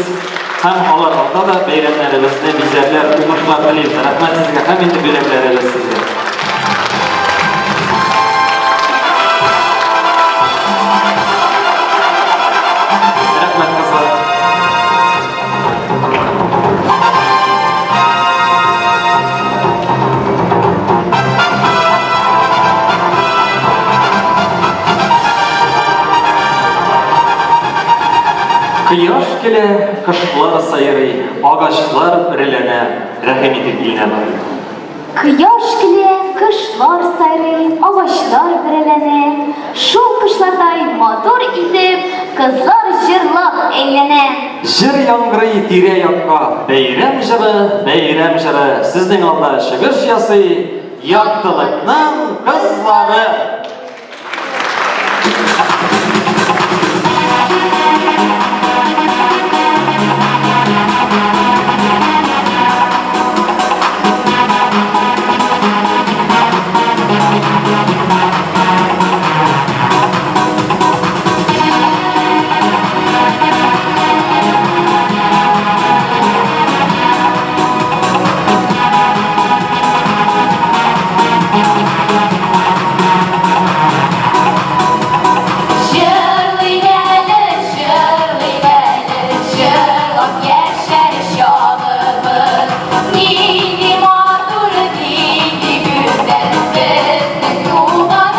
A: һәм алар алда да бәйрәмнәребезне бизәрләр, уңышлар телибез. Рәхмәт сезгә һәм инде бүләкләребез сезгә. Рәхмәт, кызлар. Кояш килә, кошлар сайрый, агачлар эреләнә, рәхим итеп илнә.
B: Кояш көлә, кошлар сайрый, агачлар бөреләнә. Шул кошлардай матур итеп, кызлар җырлап әйләнә.
A: Җыр яңгырый тирә-якка, бәйрәм җыры, бәйрәм җыры. Сезнең алда чыгыш ясый Яктылыкның кызлары.
J: Җырлыйк әле, җырлыйк әле, җырлап яшәр чагыбыз. Нинди матур, нинди гүзәл безнең туган.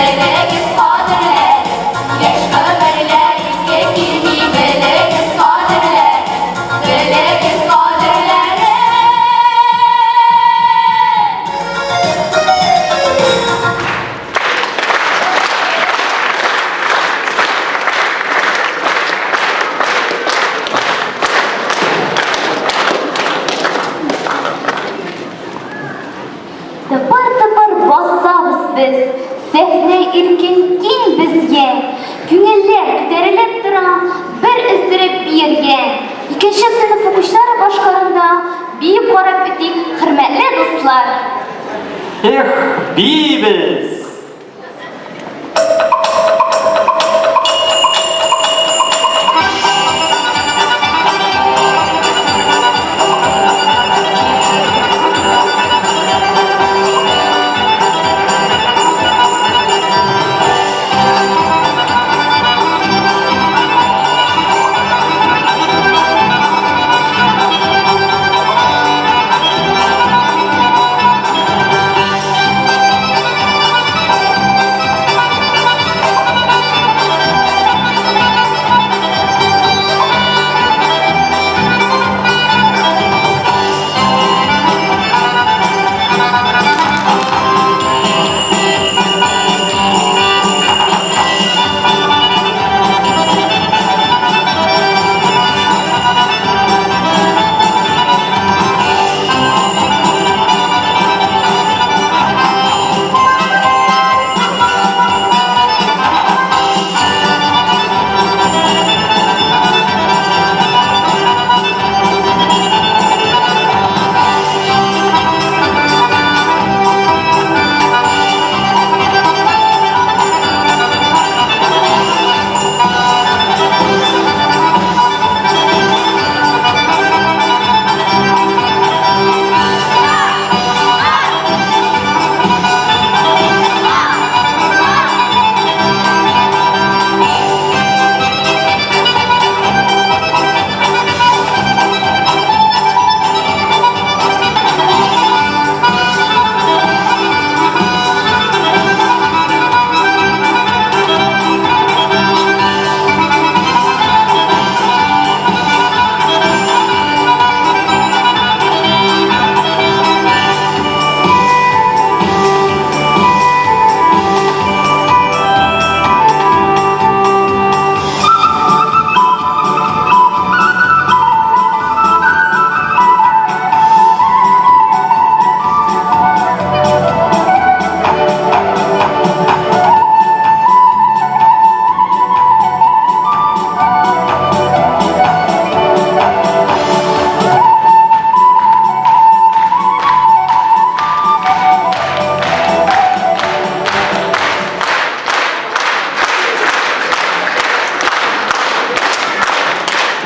J: белегез кадерләрен. Яшь гомерләр ике килми, белегез кадерләрен, белегез кадерләрен.
B: Тыпыр-тыпыр басабыз без, Сәхнә иркен киң безгә. Күңелләр күтәрелеп тора, Бер өздереп биергә. Икенче сыйныф укучылары башкарында биеп карап үтик, хөрмәтле дуслар!
A: Эх, биибез!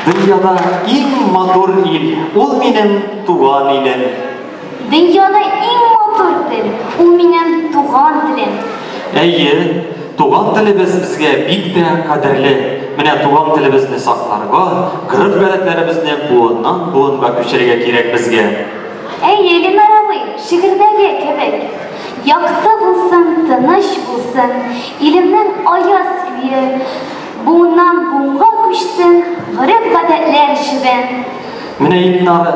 A: Дөньяда иң матур ил, ул минем туган илем.
B: Дөньяда иң матур тел, ул минем туган телем.
A: Әйе, туган телебез безгә бик тә кадерле. Менә туган телебезне сакларга, гореф-гадәтләребезне буыннан-буынга күчерергә кирәк безгә.
B: Әйе, Ленар абый, шигырьдәге кебек. Якты булсын, тыныч булсын, илемнең аяз күе, буыннан буынга күчсен гореф-гадәтләр җебе.
A: Менә Илнар,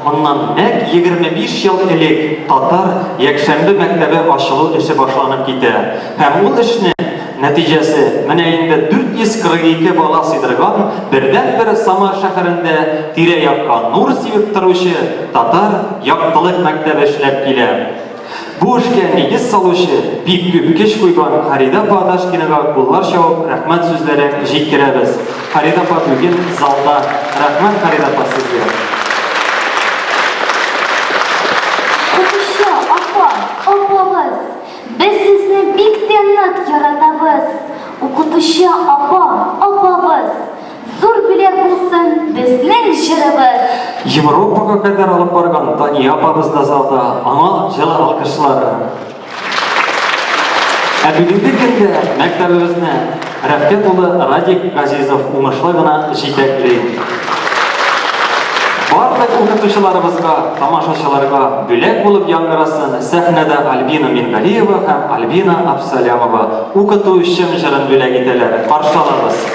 A: моннан нәкъ 25 ел элек татар якшәмбе мәктәбе ачылу эше башланып китә. Һәм ул эшнең нәтиҗәсе менә инде 442 бала сыйдырган бердәнбер Самар шәһәрендә тирә-якка нур сибеп торучы татар Яктылык мәктәбе эшләп килә. Бу эшкә нигез салучы, бик күп көч куйган Харида апа Адашкинага куллар чабып рәхмәт сүзләрен җиткерәбез. Харида апа бүген залда. Рәхмәт, Харида апа, сезгә.
B: Укытучы апа, апабыз, без сезне бик тә нык яратабыз. Укытучы апа, апабыз, Зур бүләк булсын безнең җырыбыз.
A: Европага кадәр алып барган Дания апабыз да залда, аңа җылы алкышлар. Ә бүгенге көндә мәктәбебезне Рәфкать улы Радик Газизов уңышлы гына җитәкли. Барлык укытучыларыбызга, тамашачыларга бүләк булып яңгырасын сәхнәдә Альбина Мингалиева һәм Альбина Абсалямова Укытучым җырын бүләк итәләр. Каршы алабыз.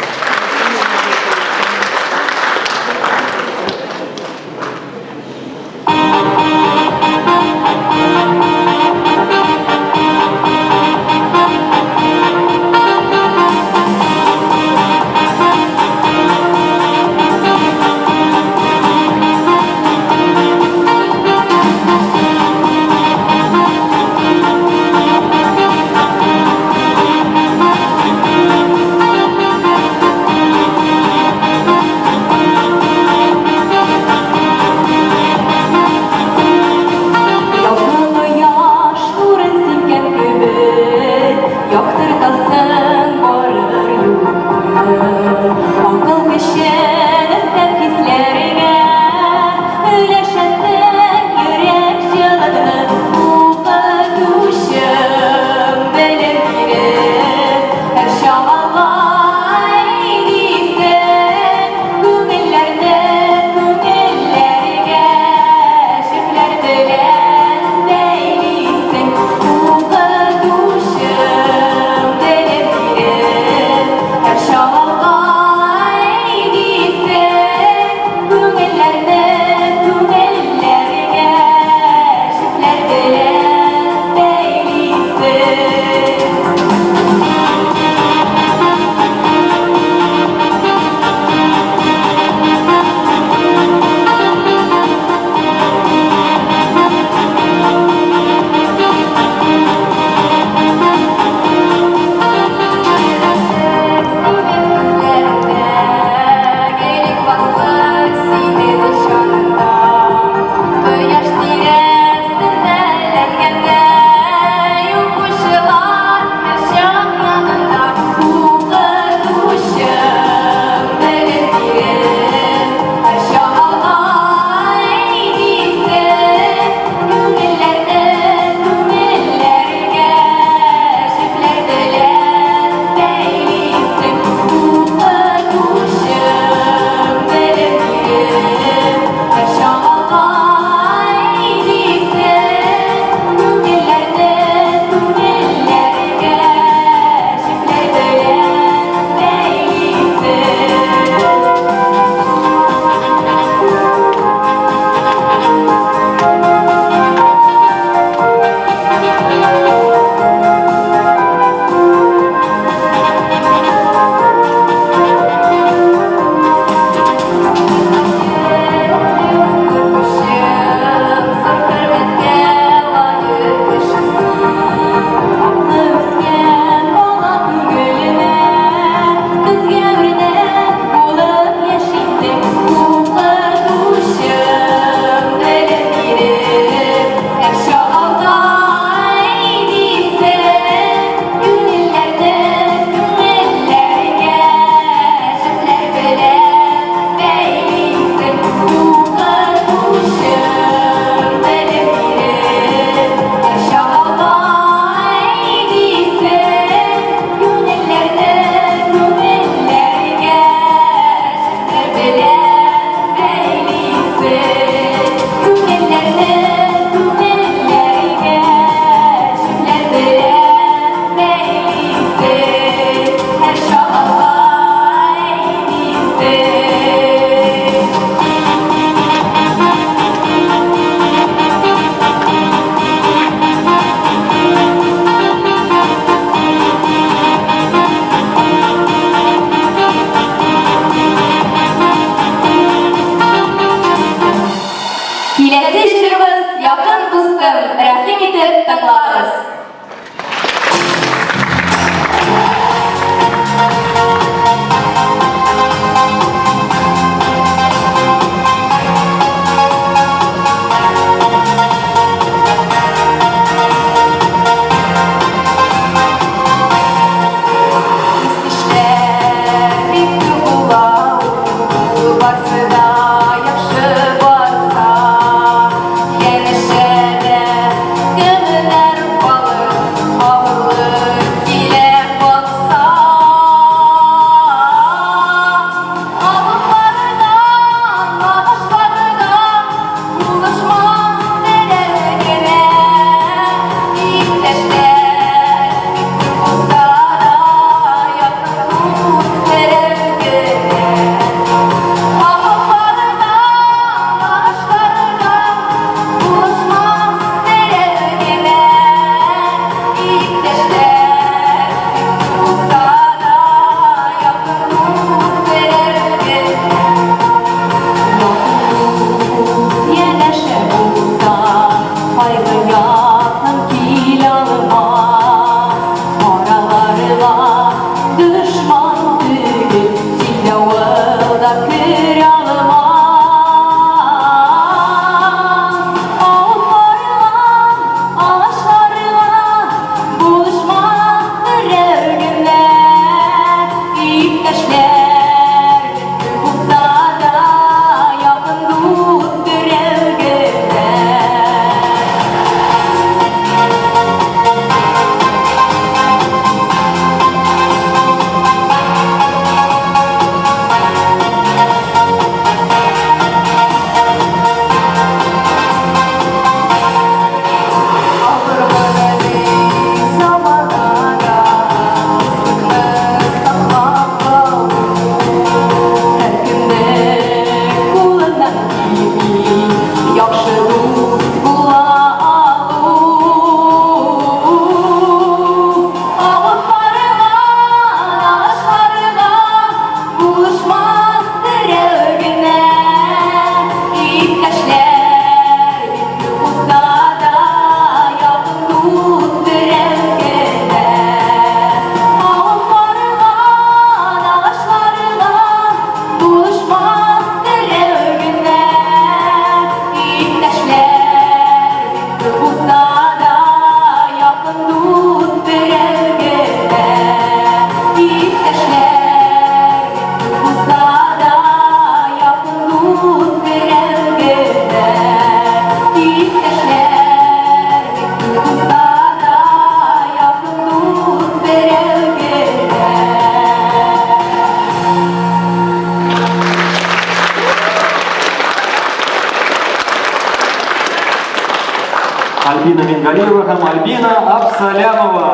A: Альбина Мингалиева һәм Альбина Абсалямова.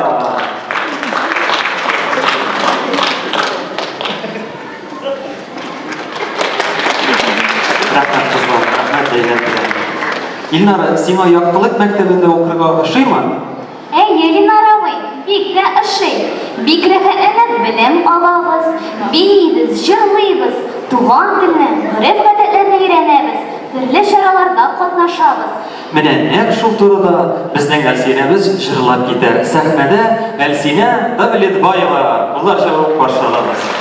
A: Рәхмәт, кызлар, рәхмәт бәйләнде. Илнара, сиңа яктылык мәктәбендә укырга ошыймы?
B: Әйе, Ленар абый, бик тә ошый. Бик рәхәтләнеп белем алабыз, биибез, җырлыйбыз, туган телне, гореф-гадәтләрне өйрәнәбез, төрле чараларда катнашабыз.
A: Менә нәкъ шул турыда безнең Әлсинәбез җырлап китәр. Сәхнәдә Әлсинә Давлетбаева. Куллар чабып каршы алабыз.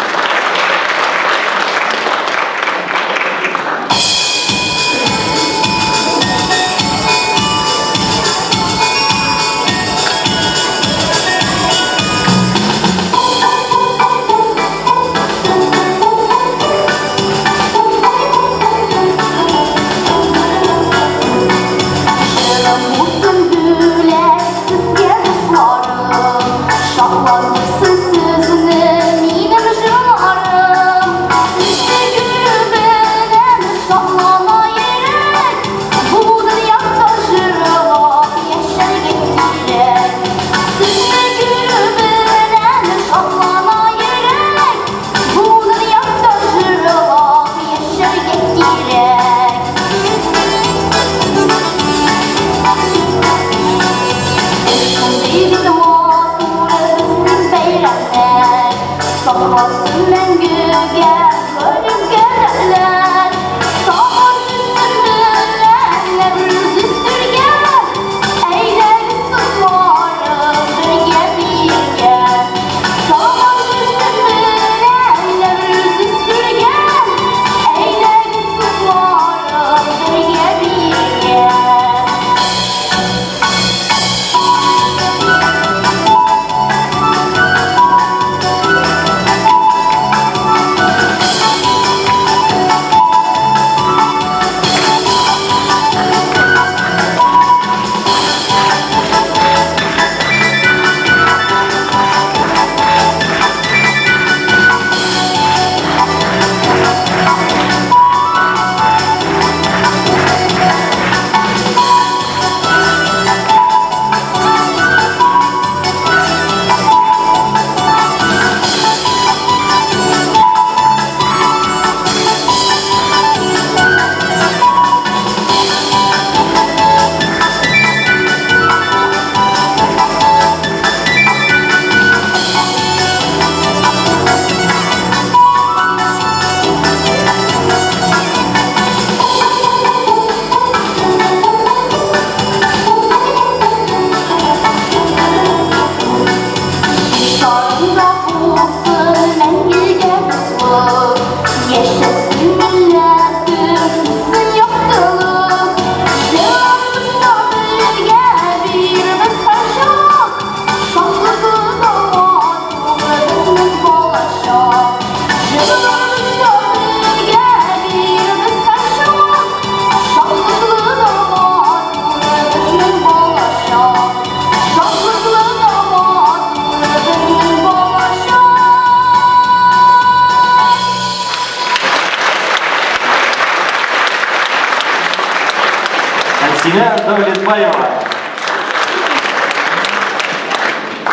A: Әлсинә Дәүлетбаева.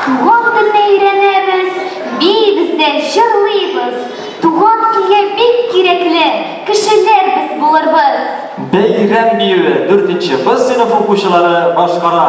B: Туган телне өйрәнәбез, биибез дә җырлыйбыз. Туган илгә бик кирәкле кешеләр без булырбыз.
A: Бәйрәм биюе дүртенче Б сыйныф укучылары башкара.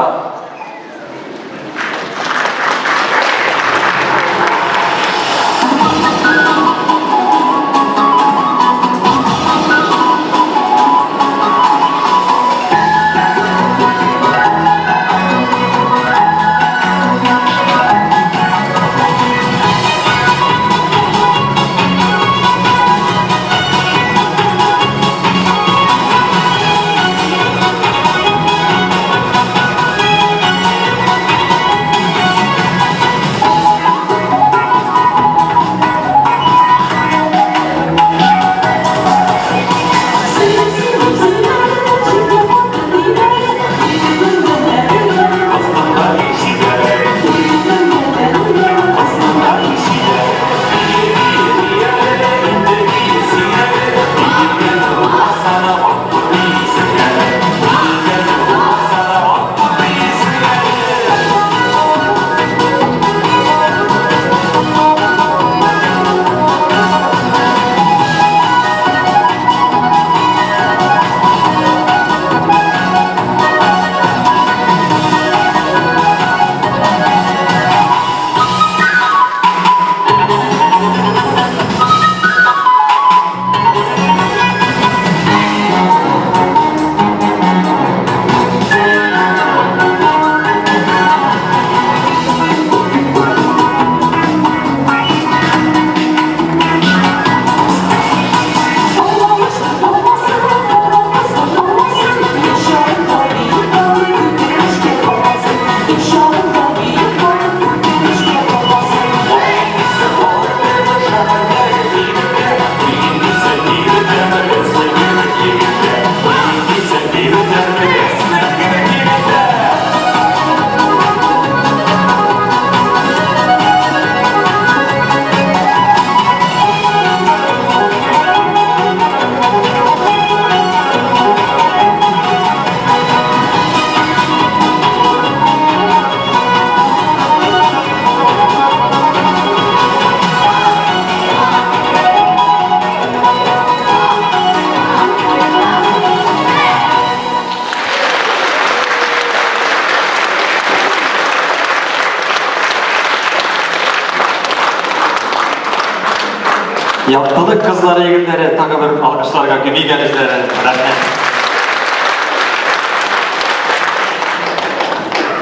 A: Яктылык кызлары, егетләре, тагы бер алкышларга күмик әле үзләрен. Рәхмәт.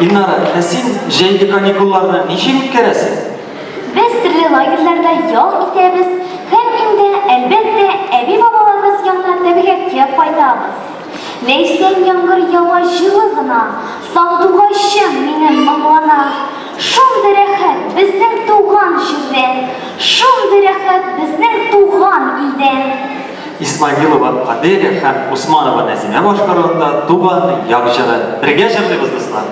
A: Илнара, ә син җәйге каникулларны ничек үткәрәсең?
B: Без төрле лагерьларда ял итәбез һәм инде, әлбәттә, әби-бабаларыбыз янына табигатькә кайтабыз. Ләйсән яңгыр ява җылы гына, Сандугачым минем моңлана. Шундый рәхәт безнең туган җирдә, Шундый рәхәт безнең туган илдә.
A: Исмагилова Аделя һәм Усманова Нәзимә башкаруында Туган як җыры. Бергә җырлыйбыз, дуслар!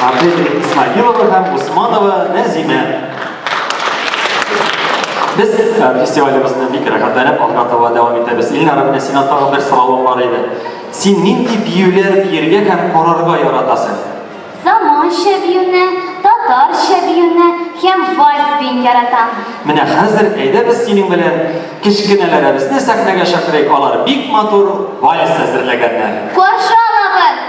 A: Аделя Исмагилова һәм Усманова Нәзимә. Без э, фестивалебезне бик рәхәтләнеп алга таба дәвам итәбез. Илнара, менә сиңа тагын бер соравым бар иде. Син нинди биюләр биергә һәм карарга яратасың?
B: Заманча биюне, татарча биюне һәм вальс биюен яратам.
A: Менә хәзер әйдә без синең белән кечкенәләребезне сәхнәгә чакырыйк, алар бик матур вальс әзерләгәннәр.
B: Каршы алабыз!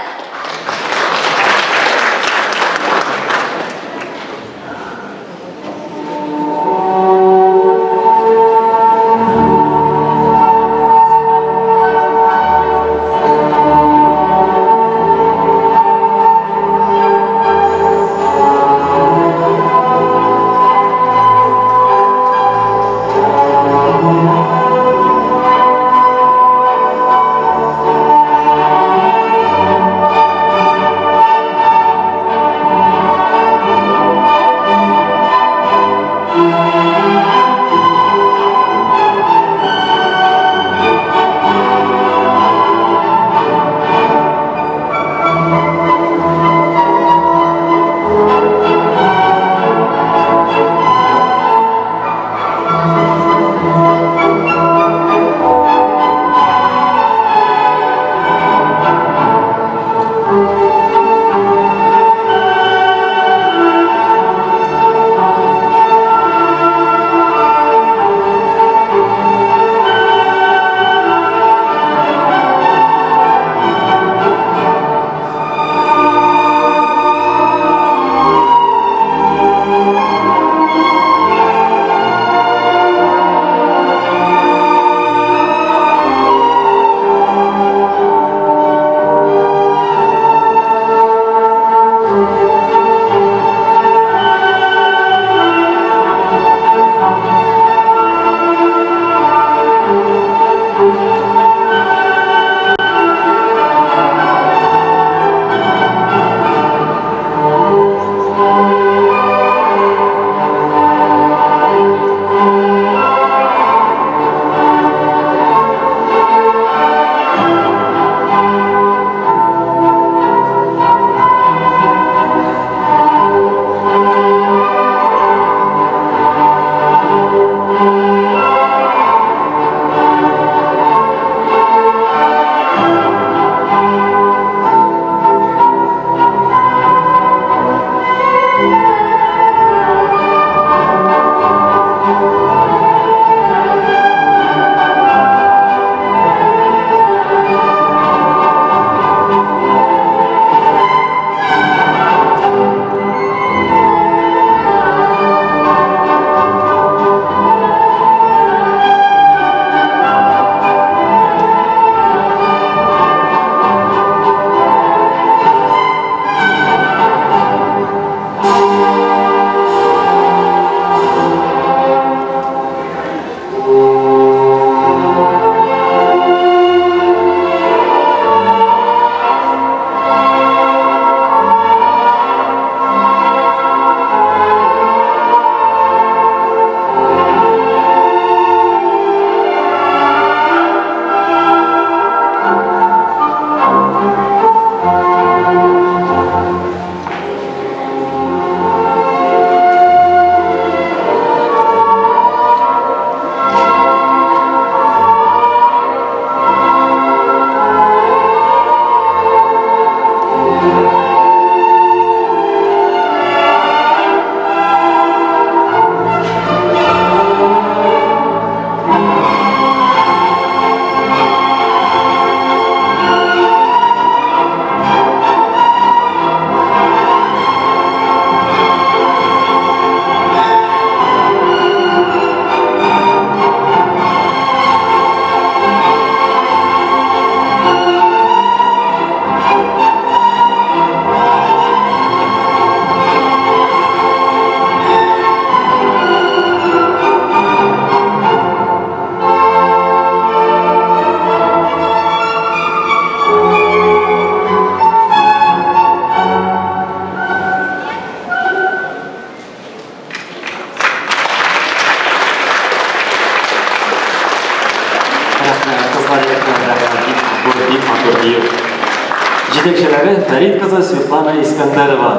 A: Җитәкчеләре Фәрит кызы Светлана Искәндәрова.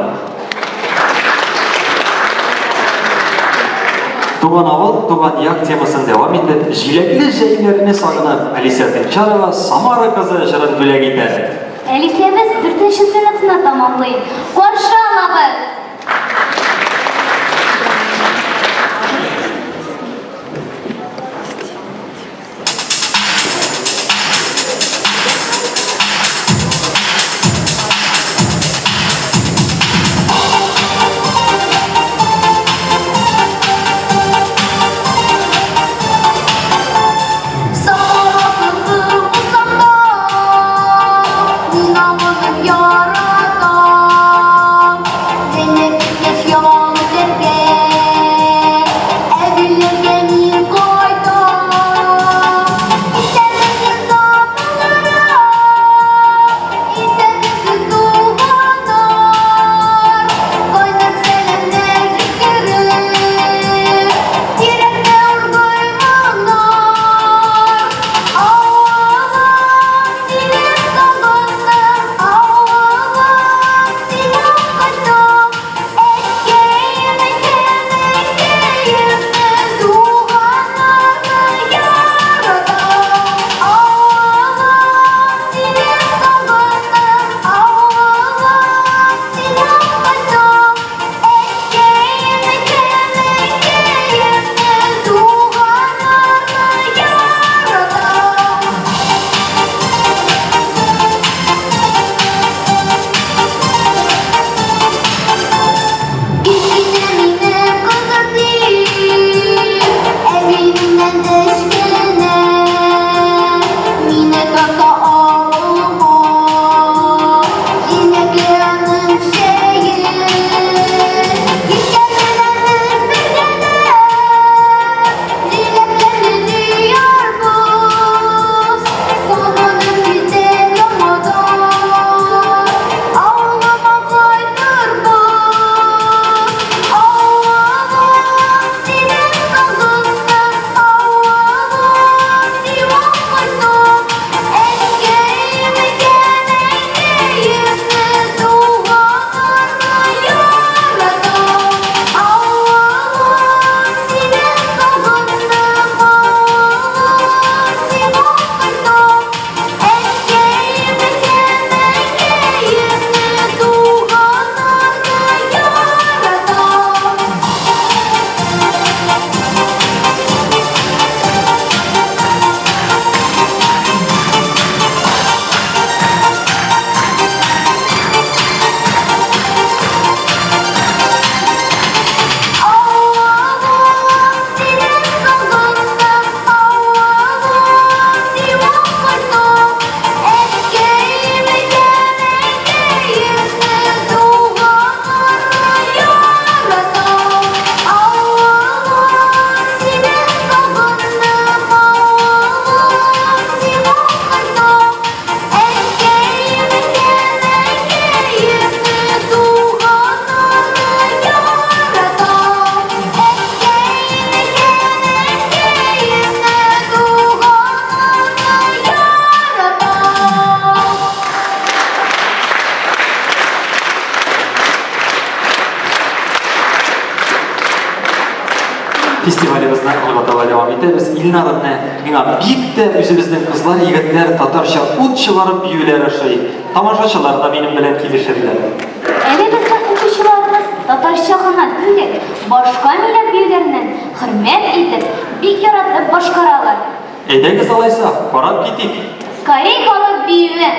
A: Туган авыл, туган як темасын дәвам итеп, җиләкле җәйләрне сагынып, Алисә Тынчарова Самара кызы җырын бүләк итә.
B: Алисәбез дүртенче сыйныфны тәмамлый. Каршы алабыз!
A: Фестивалебезне алга таба дәвам итәбез. Илнар, менә миңа бик тә үзебезнең кызлар, егетләр татарча ут чыгарып биюләр ошый. Тамашачылар да минем белән килешерләр.
B: Әле безнең укучыларыбыз татарча гына түгел, башка милләт биюләрен хөрмәт итеп, бик яратып башкаралар.
A: Әйдәгез алайса, карап китик.
B: Корей халык биюе.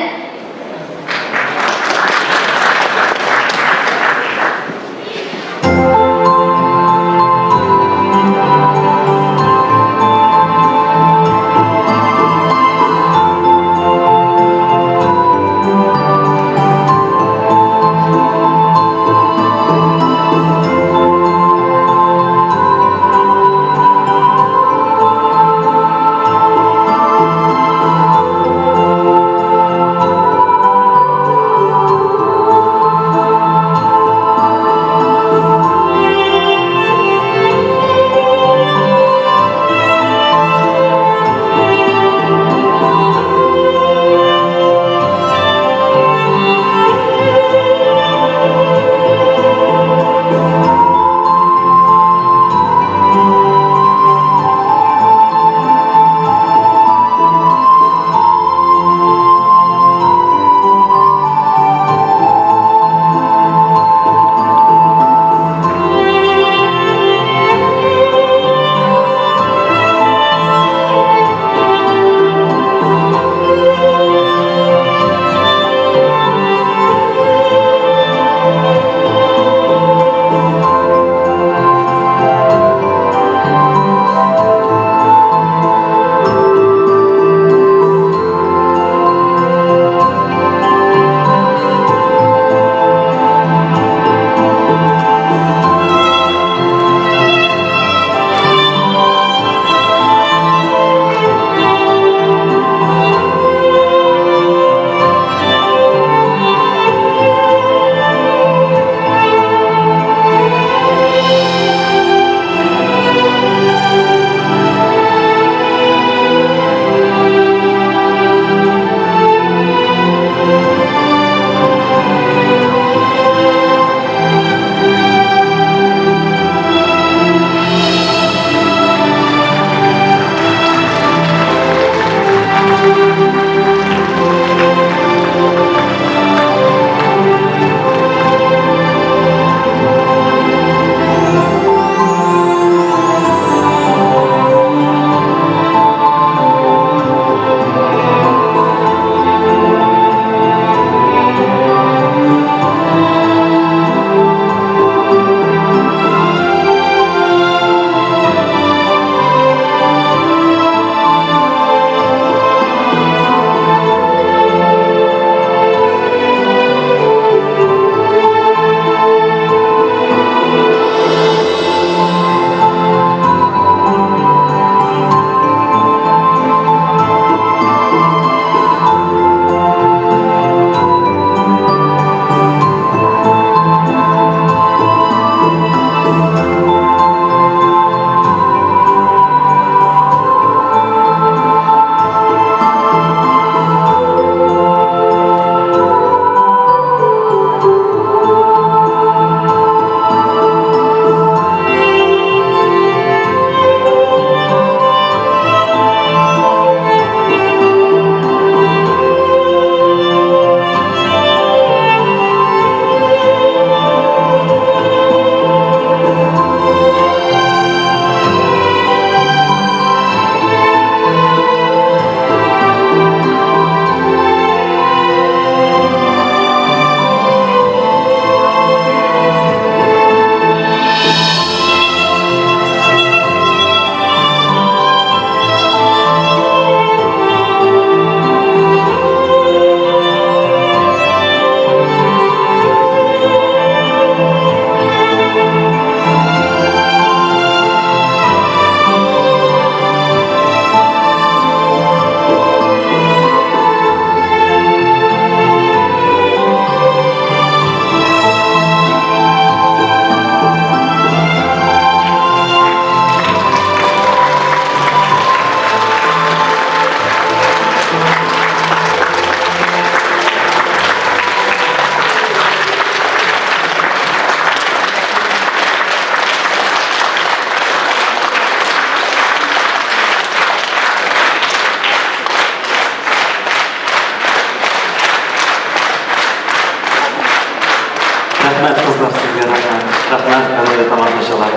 A: тамашачылар.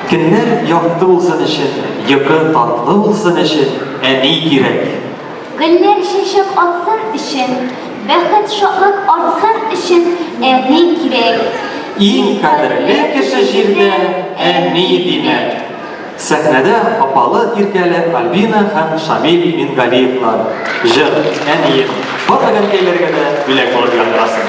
A: Көннәр якты булсын өчен, йокы татлы булсын өчен әни кирәк.
B: Гөлләр чәчәк атсын өчен, бәхет, шатлык артсын өчен әни кирәк.
A: Иң кадерле кеше җирдә әни димәк. Сәхнәдә апалы-иркәле Альбина һәм Шамил Мингалиевлар. Җыр, әнием, барлык әнкәйләргә дә бүләк булып яңгырасын.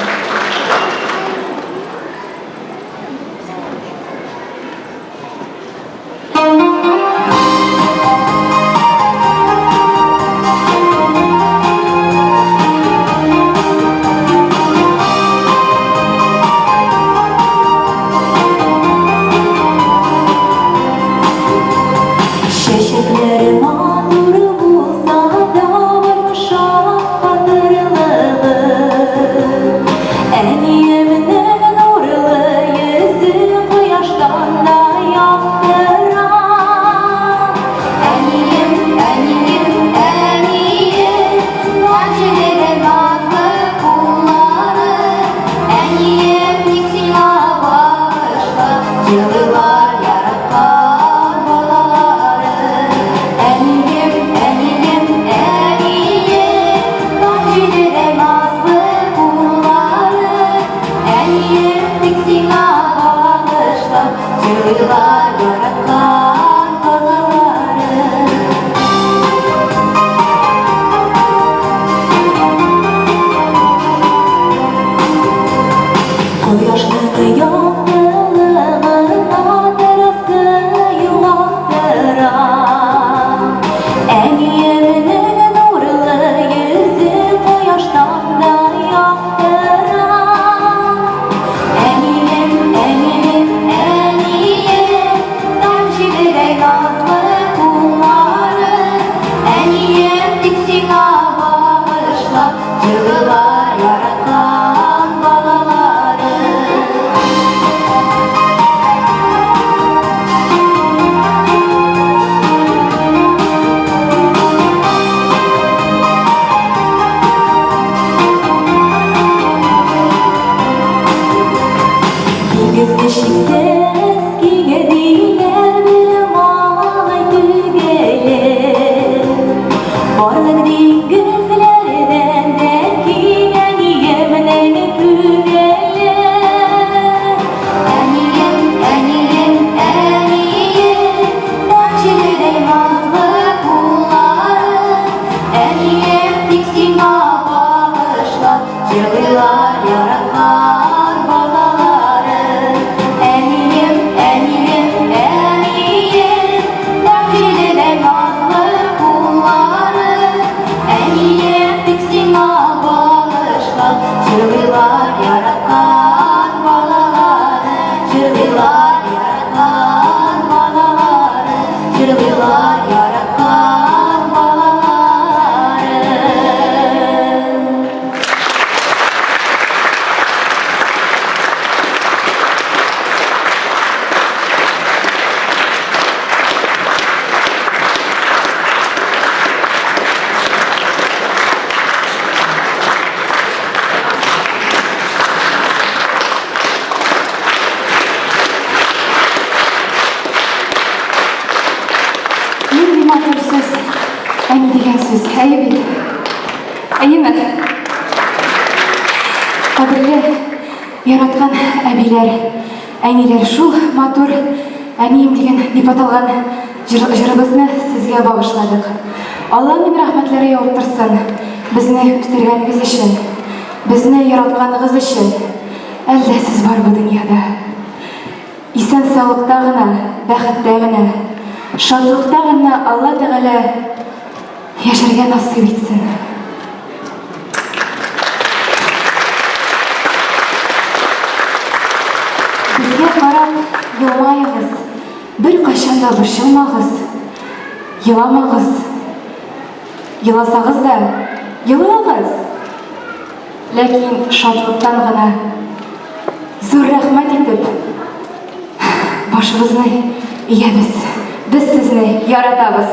K: Чәчәкләре матур булса да, бармы шаккатырлыгы? Әниемнең нурлы йөзе кояштан да яктыра.
J: Әнием, әнием, әнием, Наҗиледән назлы куллары. Әнием, тик сиңа багышлап, Елыйлар яраткан балалары. Әнием, әнием, әнием, Наҗиледән назлы куллары. Әнием, тик сиңа багышлап, Елыйлар яраткан балалары.
K: Кояшның яктылыгына торасы юллаптыра. Әниемнең нурлы йөзе кояштан да яктыра.
J: Әнием, әнием, әнием, Таң җиледәй назлы куллары. Әнием, тик сиңа багышлап, Елыйлар яраткан балалары.
K: Диңгезне чиксез киң диләр, беләм алай түгеле. Барлык диңгезләрдән дә киң әниемнең күңеле.
J: Әнием, әнием, әнием, Таң җиледәй назлы куллары. Әнием, тик сиңа багышлап, Елыйлар яраткан балалары. Әнием, әнием, әнием, Таң җиледәй назлы куллары. Әнием, тик сиңа багышлап, Җырлыйлар яраткан балалары. Җырлыйлар яраткан балалары. Җырлыйлар яраткан балалары.
L: Нинди матур сүз, әни дигән сүз, әйе бит? Әйеме? Кадерле, яраткан әбиләр, әниләр, шул матур әнием дигән дип аталган җыр, җырыбызны сезгә багышладык. Алланың рәхмәтләре явып торсын, безне үстергәнегез өчен, безне яратканыгыз өчен. Әллә сез бар бу дөньяда. Исән-саулыкта гына, бәхеттә генә, шатлыкта гына Алла Тәгалә яшәргә насыйп итсен. Безгә карап елмаегыз, беркайчан да борчылмагыз, еламагыз. Еласагыз да, елагыз! Ләкин шатлыктан гына. Зур рәхмәт итеп, башыбызны иябез. Без сезне яратабыз.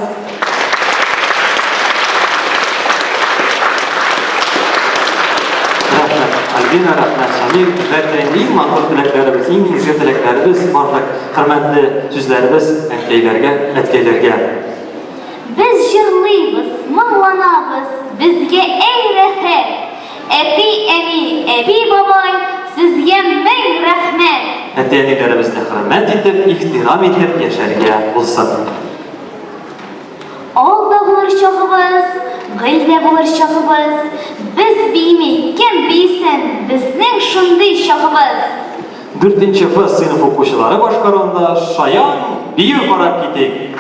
A: Рәхмәт, Альбина. Альбина, рәхмәт, Шамил. Әлбәттә, инде иң матур теләкләребез, иң изге теләкләребез, барлык хөрмәтле сүзләребез әнкәйләргә, әткәйләргә.
B: Без җырлыйбыз, моңланабыз, безгә әй рәхәт! Әти-әни, әби-бабай, сезгә мең рәхмәт!
A: Әти-әниләребезне хөрмәт итеп, ихтирам итеп яшәргә булсын.
B: Ал да булыр чагыбыз, гөл дә булыр чагыбыз, Без биими, кем биесен, безнең шундый чагыбыз.
A: Дүртенче В сыйныф укучылары башкаруында Шаян бию карап китик!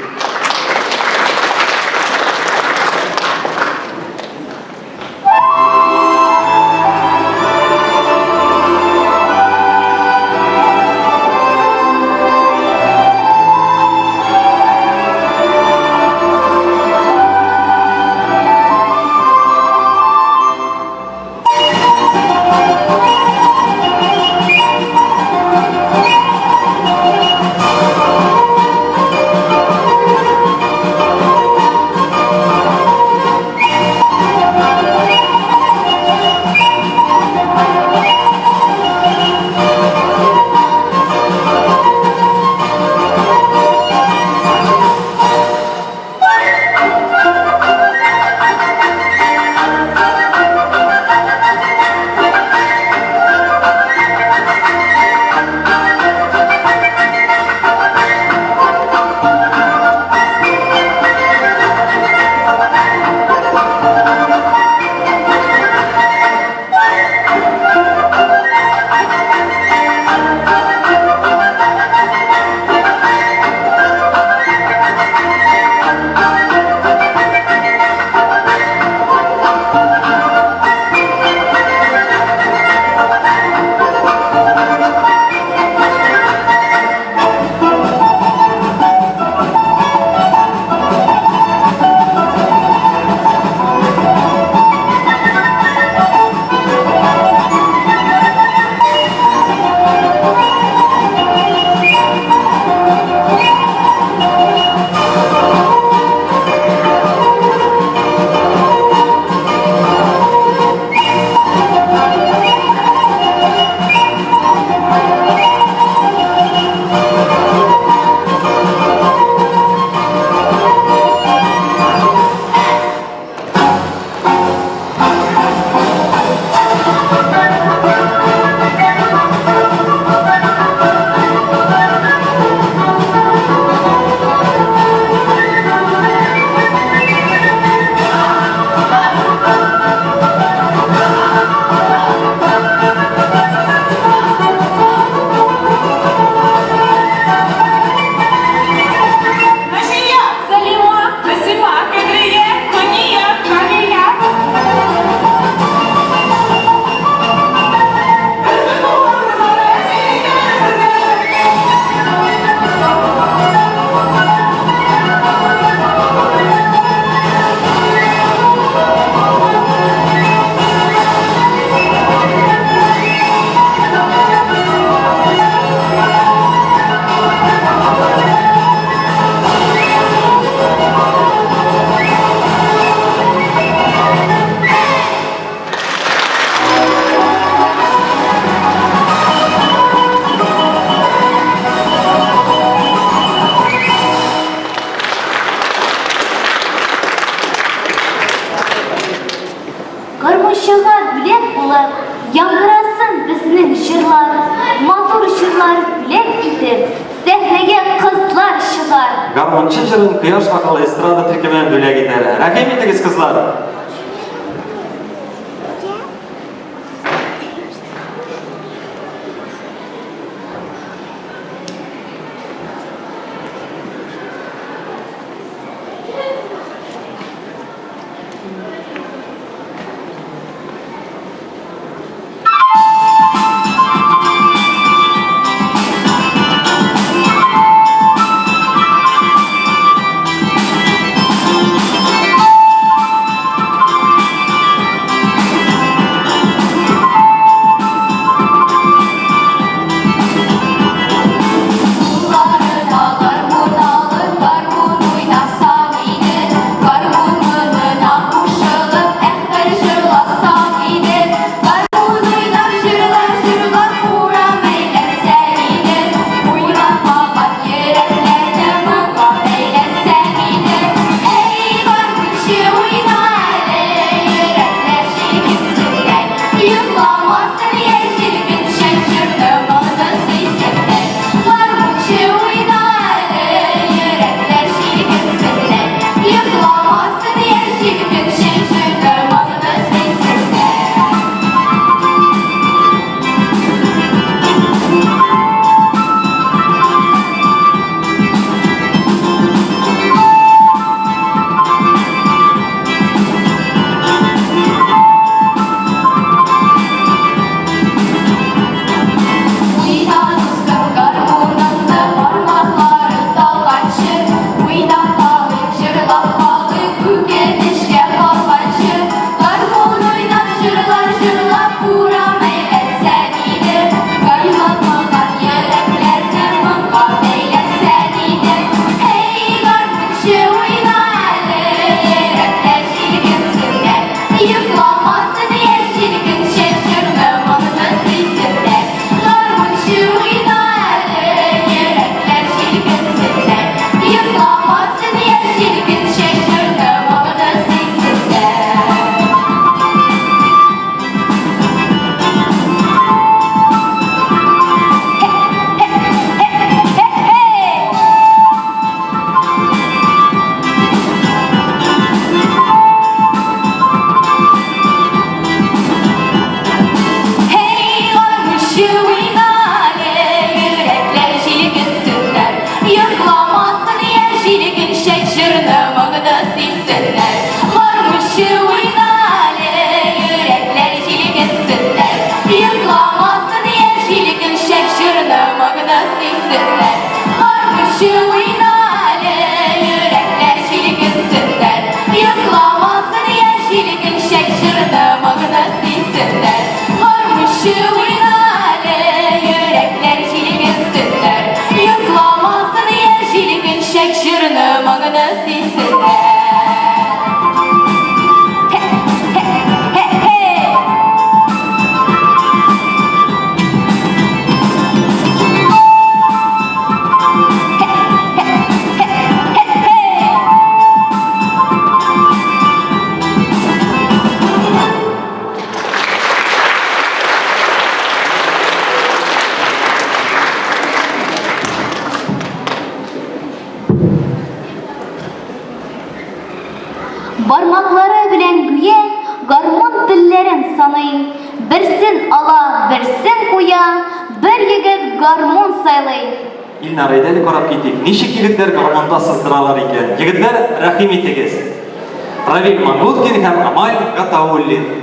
B: Гармунчыга бүләк булып, яңгырасын безнең җырлар, матур җырлар бүләк итеп, сәхнәгә кызлар чыгар.
A: Гармунчы җырын Кояш вокалы эстрада төркеме бүләк итәр. Рәхим итегез, кызлар!
K: сөйсеннәр. Гармунчы уйна әле, йөрәкләр җилкенсеннәр. Йокламасын яшь җилкенчәк, җырны, моңны сөйсеннәр. Гармунчы уйна әле, йөрәкләр җилкенсеннәр. Йокламасын яшь җилкенчәк, җырны, моңны сөйсеннәр.
B: Бармаклары белән гүя гармун телләрен саный. Берсен ала, берсен куя, бер егет гармун сайлый.
A: Илнар, әйдә әле карап китик. Ничек егетләр гармунда сыздыралар икән? Егетләр, рәхим итегез. Равил Мангуткин һәм Амаль Гатауллин.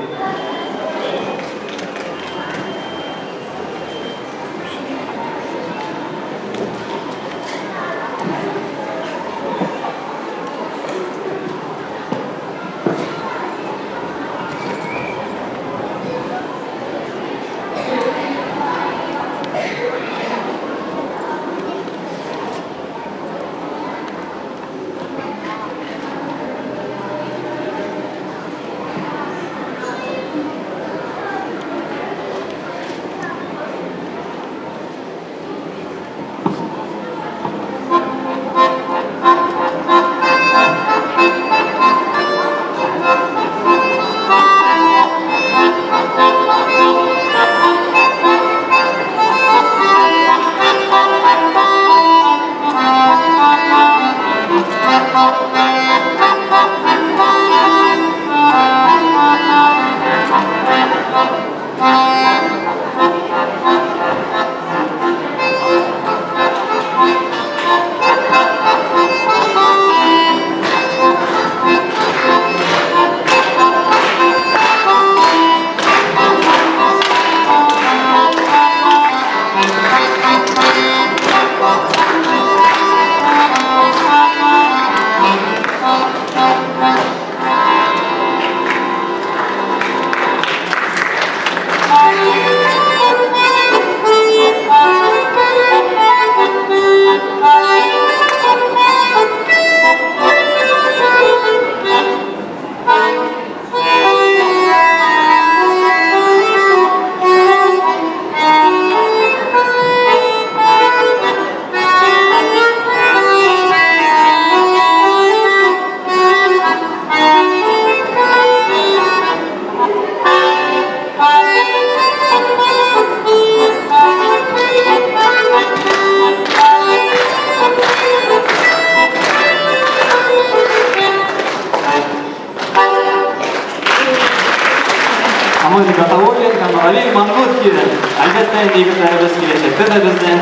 A: Амаль Гатауллин һәм Равил Мангуткин. Әлбәттә, инде егетләребез киләчәктә дә безне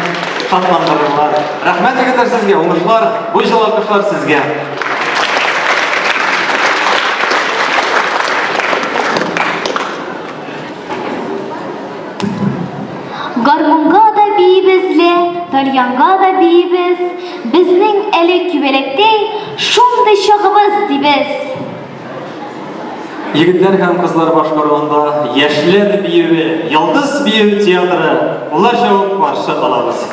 A: шатландырырлар. Рәхмәт, егетләр, сезгә, уңышлар, бу җылы алкышлар сезгә.
B: Гармунга да биибез лә, тальянга да биибез, безнең әле күбәләктәй шундый чагыбыз, дибез.
A: Егетләр һәм кызлар башкаруында Яшьләр биюе, Йолдыз бию театры, куллар чабып каршы алабыз.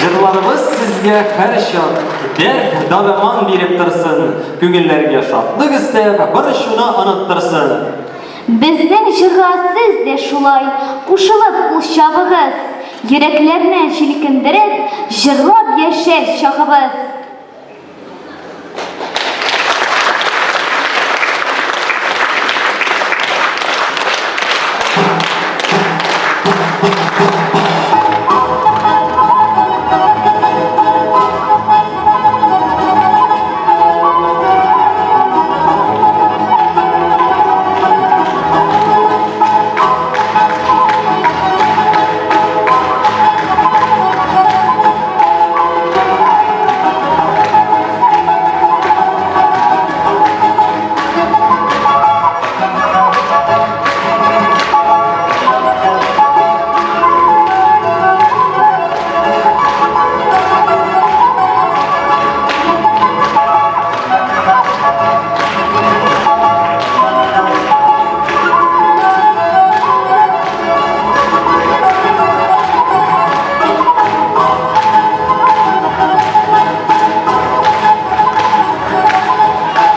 A: Җырларыбыз сезгә һәрчак дәрт, дарыман биреп торсын, күңелләргә шатлык өстәп, борчуны оныттырсын.
B: Безнең җырга сез дә шулай кушылып кул чабыгыз, йөрәкләрне җилкендереп, җырлап яшәр чагыбыз.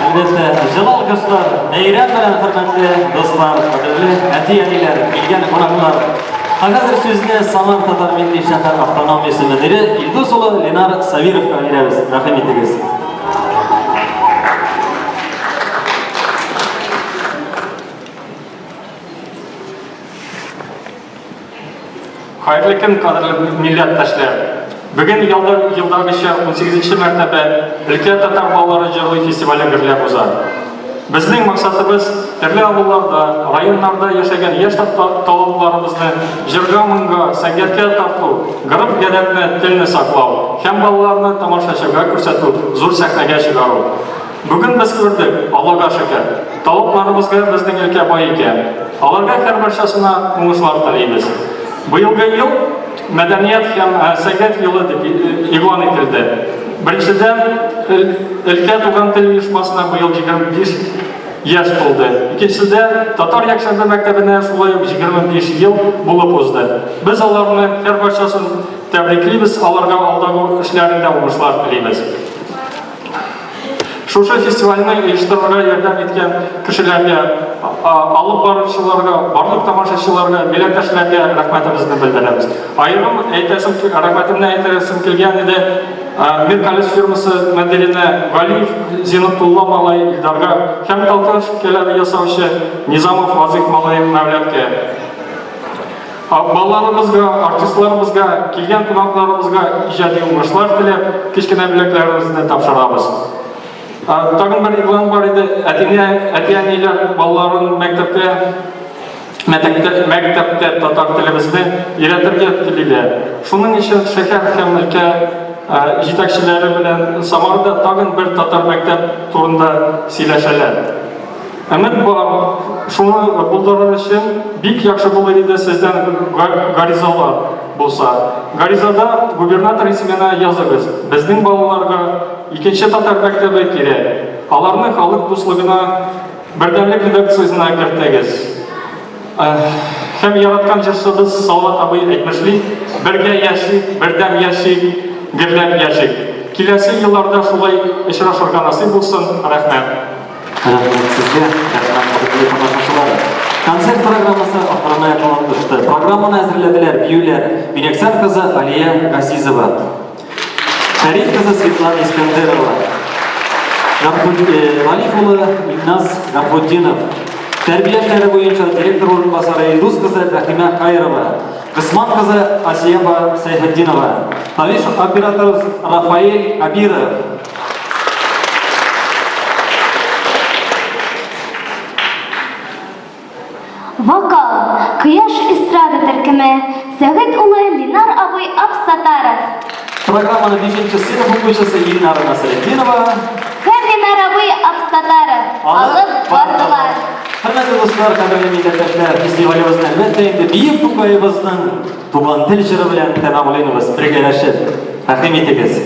A: Әлбәттә, җылы алкышлар, бәйрәм белән хөрмәтле дуслар, кадерле әти-әниләр, килгән кунаклар. Ә хәзер сүзне Самар татар милли шәһәр автономиясе мөдире Илдус улы Ленар Сабировка бирәбез. Рәхим итегез.
M: Хәерле көн, кадерле милләттәшләр! Бүген елда елдагыча 18 мәртәбә өлкә татар балалары җырлый фестивале гөрләп уза. Безнең максатыбыз төрле авылларда, районнарда яшәгән яшь талантларыбызны җырга-моңга, сәнгатькә тарту, гореф-гадәтне, телне саклау һәм балаларны тамашачыга күрсәтү, зур сәхнәгә чыгару. Бүген без күрдек, Аллага шөкер, талантларыбызга безнең өлкә бай икән. Аларга һәрбарчасына уңышлар телибез. Быелгы ел Мәдәният һәм сәнгать елы дип игълан ителде. Беренчедән, өлкә туган тел оешмасына быел 25 яшь тулды. Икенчедән, татар якшәмбе мәктәбенә шулай ук 25 ел булып узды. Без аларны һәрбарчасын тәбриклибез, аларга алдагы эшләрендә уңышлар телибез. Шушы фестивальне оештырырга ярдәм иткән кешеләргә, алып баручыларга, барлык тамашачыларга, милләттәшләргә рәхмәтебезне белдерәбез. Аерым әйтәсем, рәхмәтемне әйтәсем килгән иде Миркалис фирмасы мөдиренә Галиев Зинатулла малай Илдарга һәм талкан шикәләре ясаучы Низамов Вазыйх малай Мәүләткә. Балаларыбызга, артистларыбызга, килгән кунакларыбызга иҗади уңышлар теләп, кечкенә бүләкләребезне тапшырабыз. Тагын бер игълан бар иде. Әтине, әти-әниләр балаларын мәктәптә мәктәптә, мәктәптә татар телебезне өйрәтергә телиләр. Шуның өчен шәһәр һәм өлкә җитәкчеләре белән Самарада тагын бер татар мәктәп турында сөйләшәләр. Өмет бар, шуны булдырыр өчен бик яхшы булыр иде сездән гаризалар булса. Гаризада губернатор исеменә языгыз. Безнең балаларга икенче татар мәктәбе кирәк. Аларны халык дуслыгына, бердәмлек редакциясенә кертегез. Һәм яраткан җырчыбыз Салават абый әйтмешли, бергә яшик, бердәм яшик, гөрләп яшик. Киләсе елларда шулай очрашырга насыйп булсын. Рәхмәт.
A: Рәхмәт сезгә, рәхмәт, хөрмәтле тамашачылар. Концерт программасы ахырына якынлап төште. Программаны әзерләделәр биюләр Минәксәр кызы Алия Газизова, Шәриф кызы Светлана Искәндәрова, Ралиф улы Илназ Гарфутдинов. Тәрбия эшләре буенча директор Илдус кызы Рәхимә Хайрова, Госман кызы Асия апа Сәйфетдинова, тавиш операторыбыз Рафаэль Кабиров.
B: Вокал, Кояш эстрада төркеме, Сәгыйть улы Ленар абый Абсатаров.
A: Программаны бишенче сыйныф укучысы Илнара Насретдинова
B: Һәм Ленар абый Абсатаров алып бардылар.
A: Хөрмәтле дуслар, кадерле милләттәшләр, фестивалебезне әлбәттә инде бөек Тукаебызның Туган тел җыры белән тәмамлыйбыз. Бергәләшеп, рәхим итегез.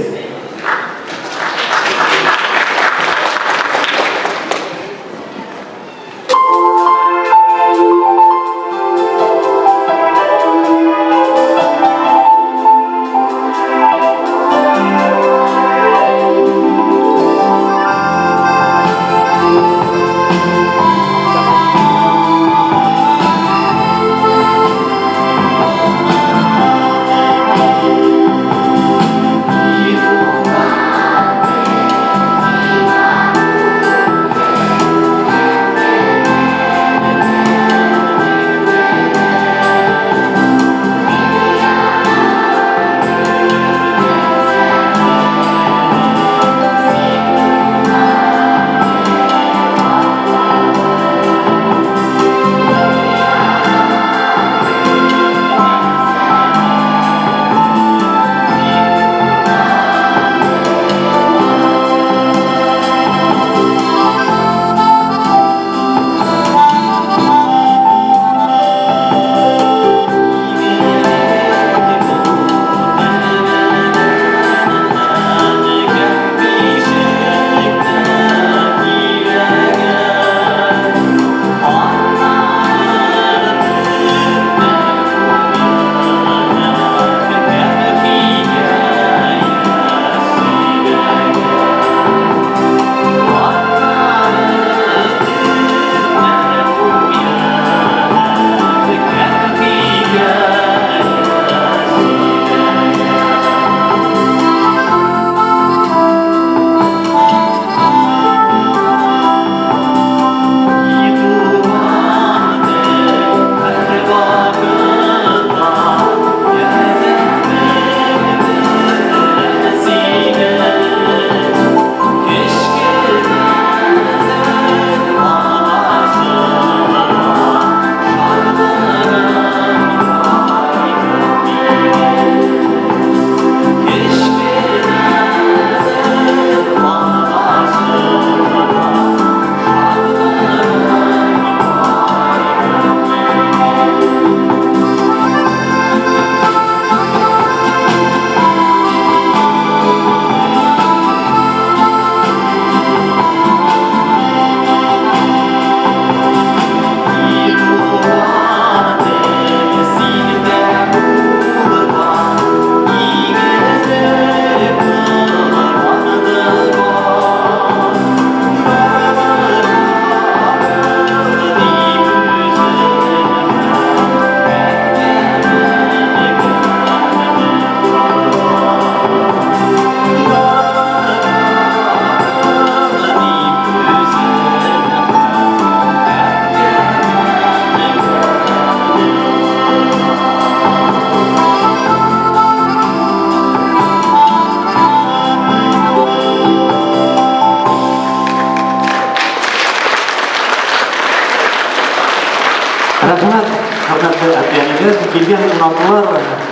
A: Рәхмәт, хөрмәтле әти-әниләр, килгән кунаклар,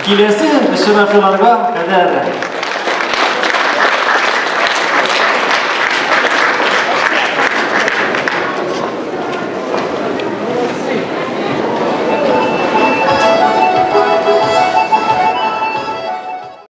A: киләсе очрашуларга кадәр.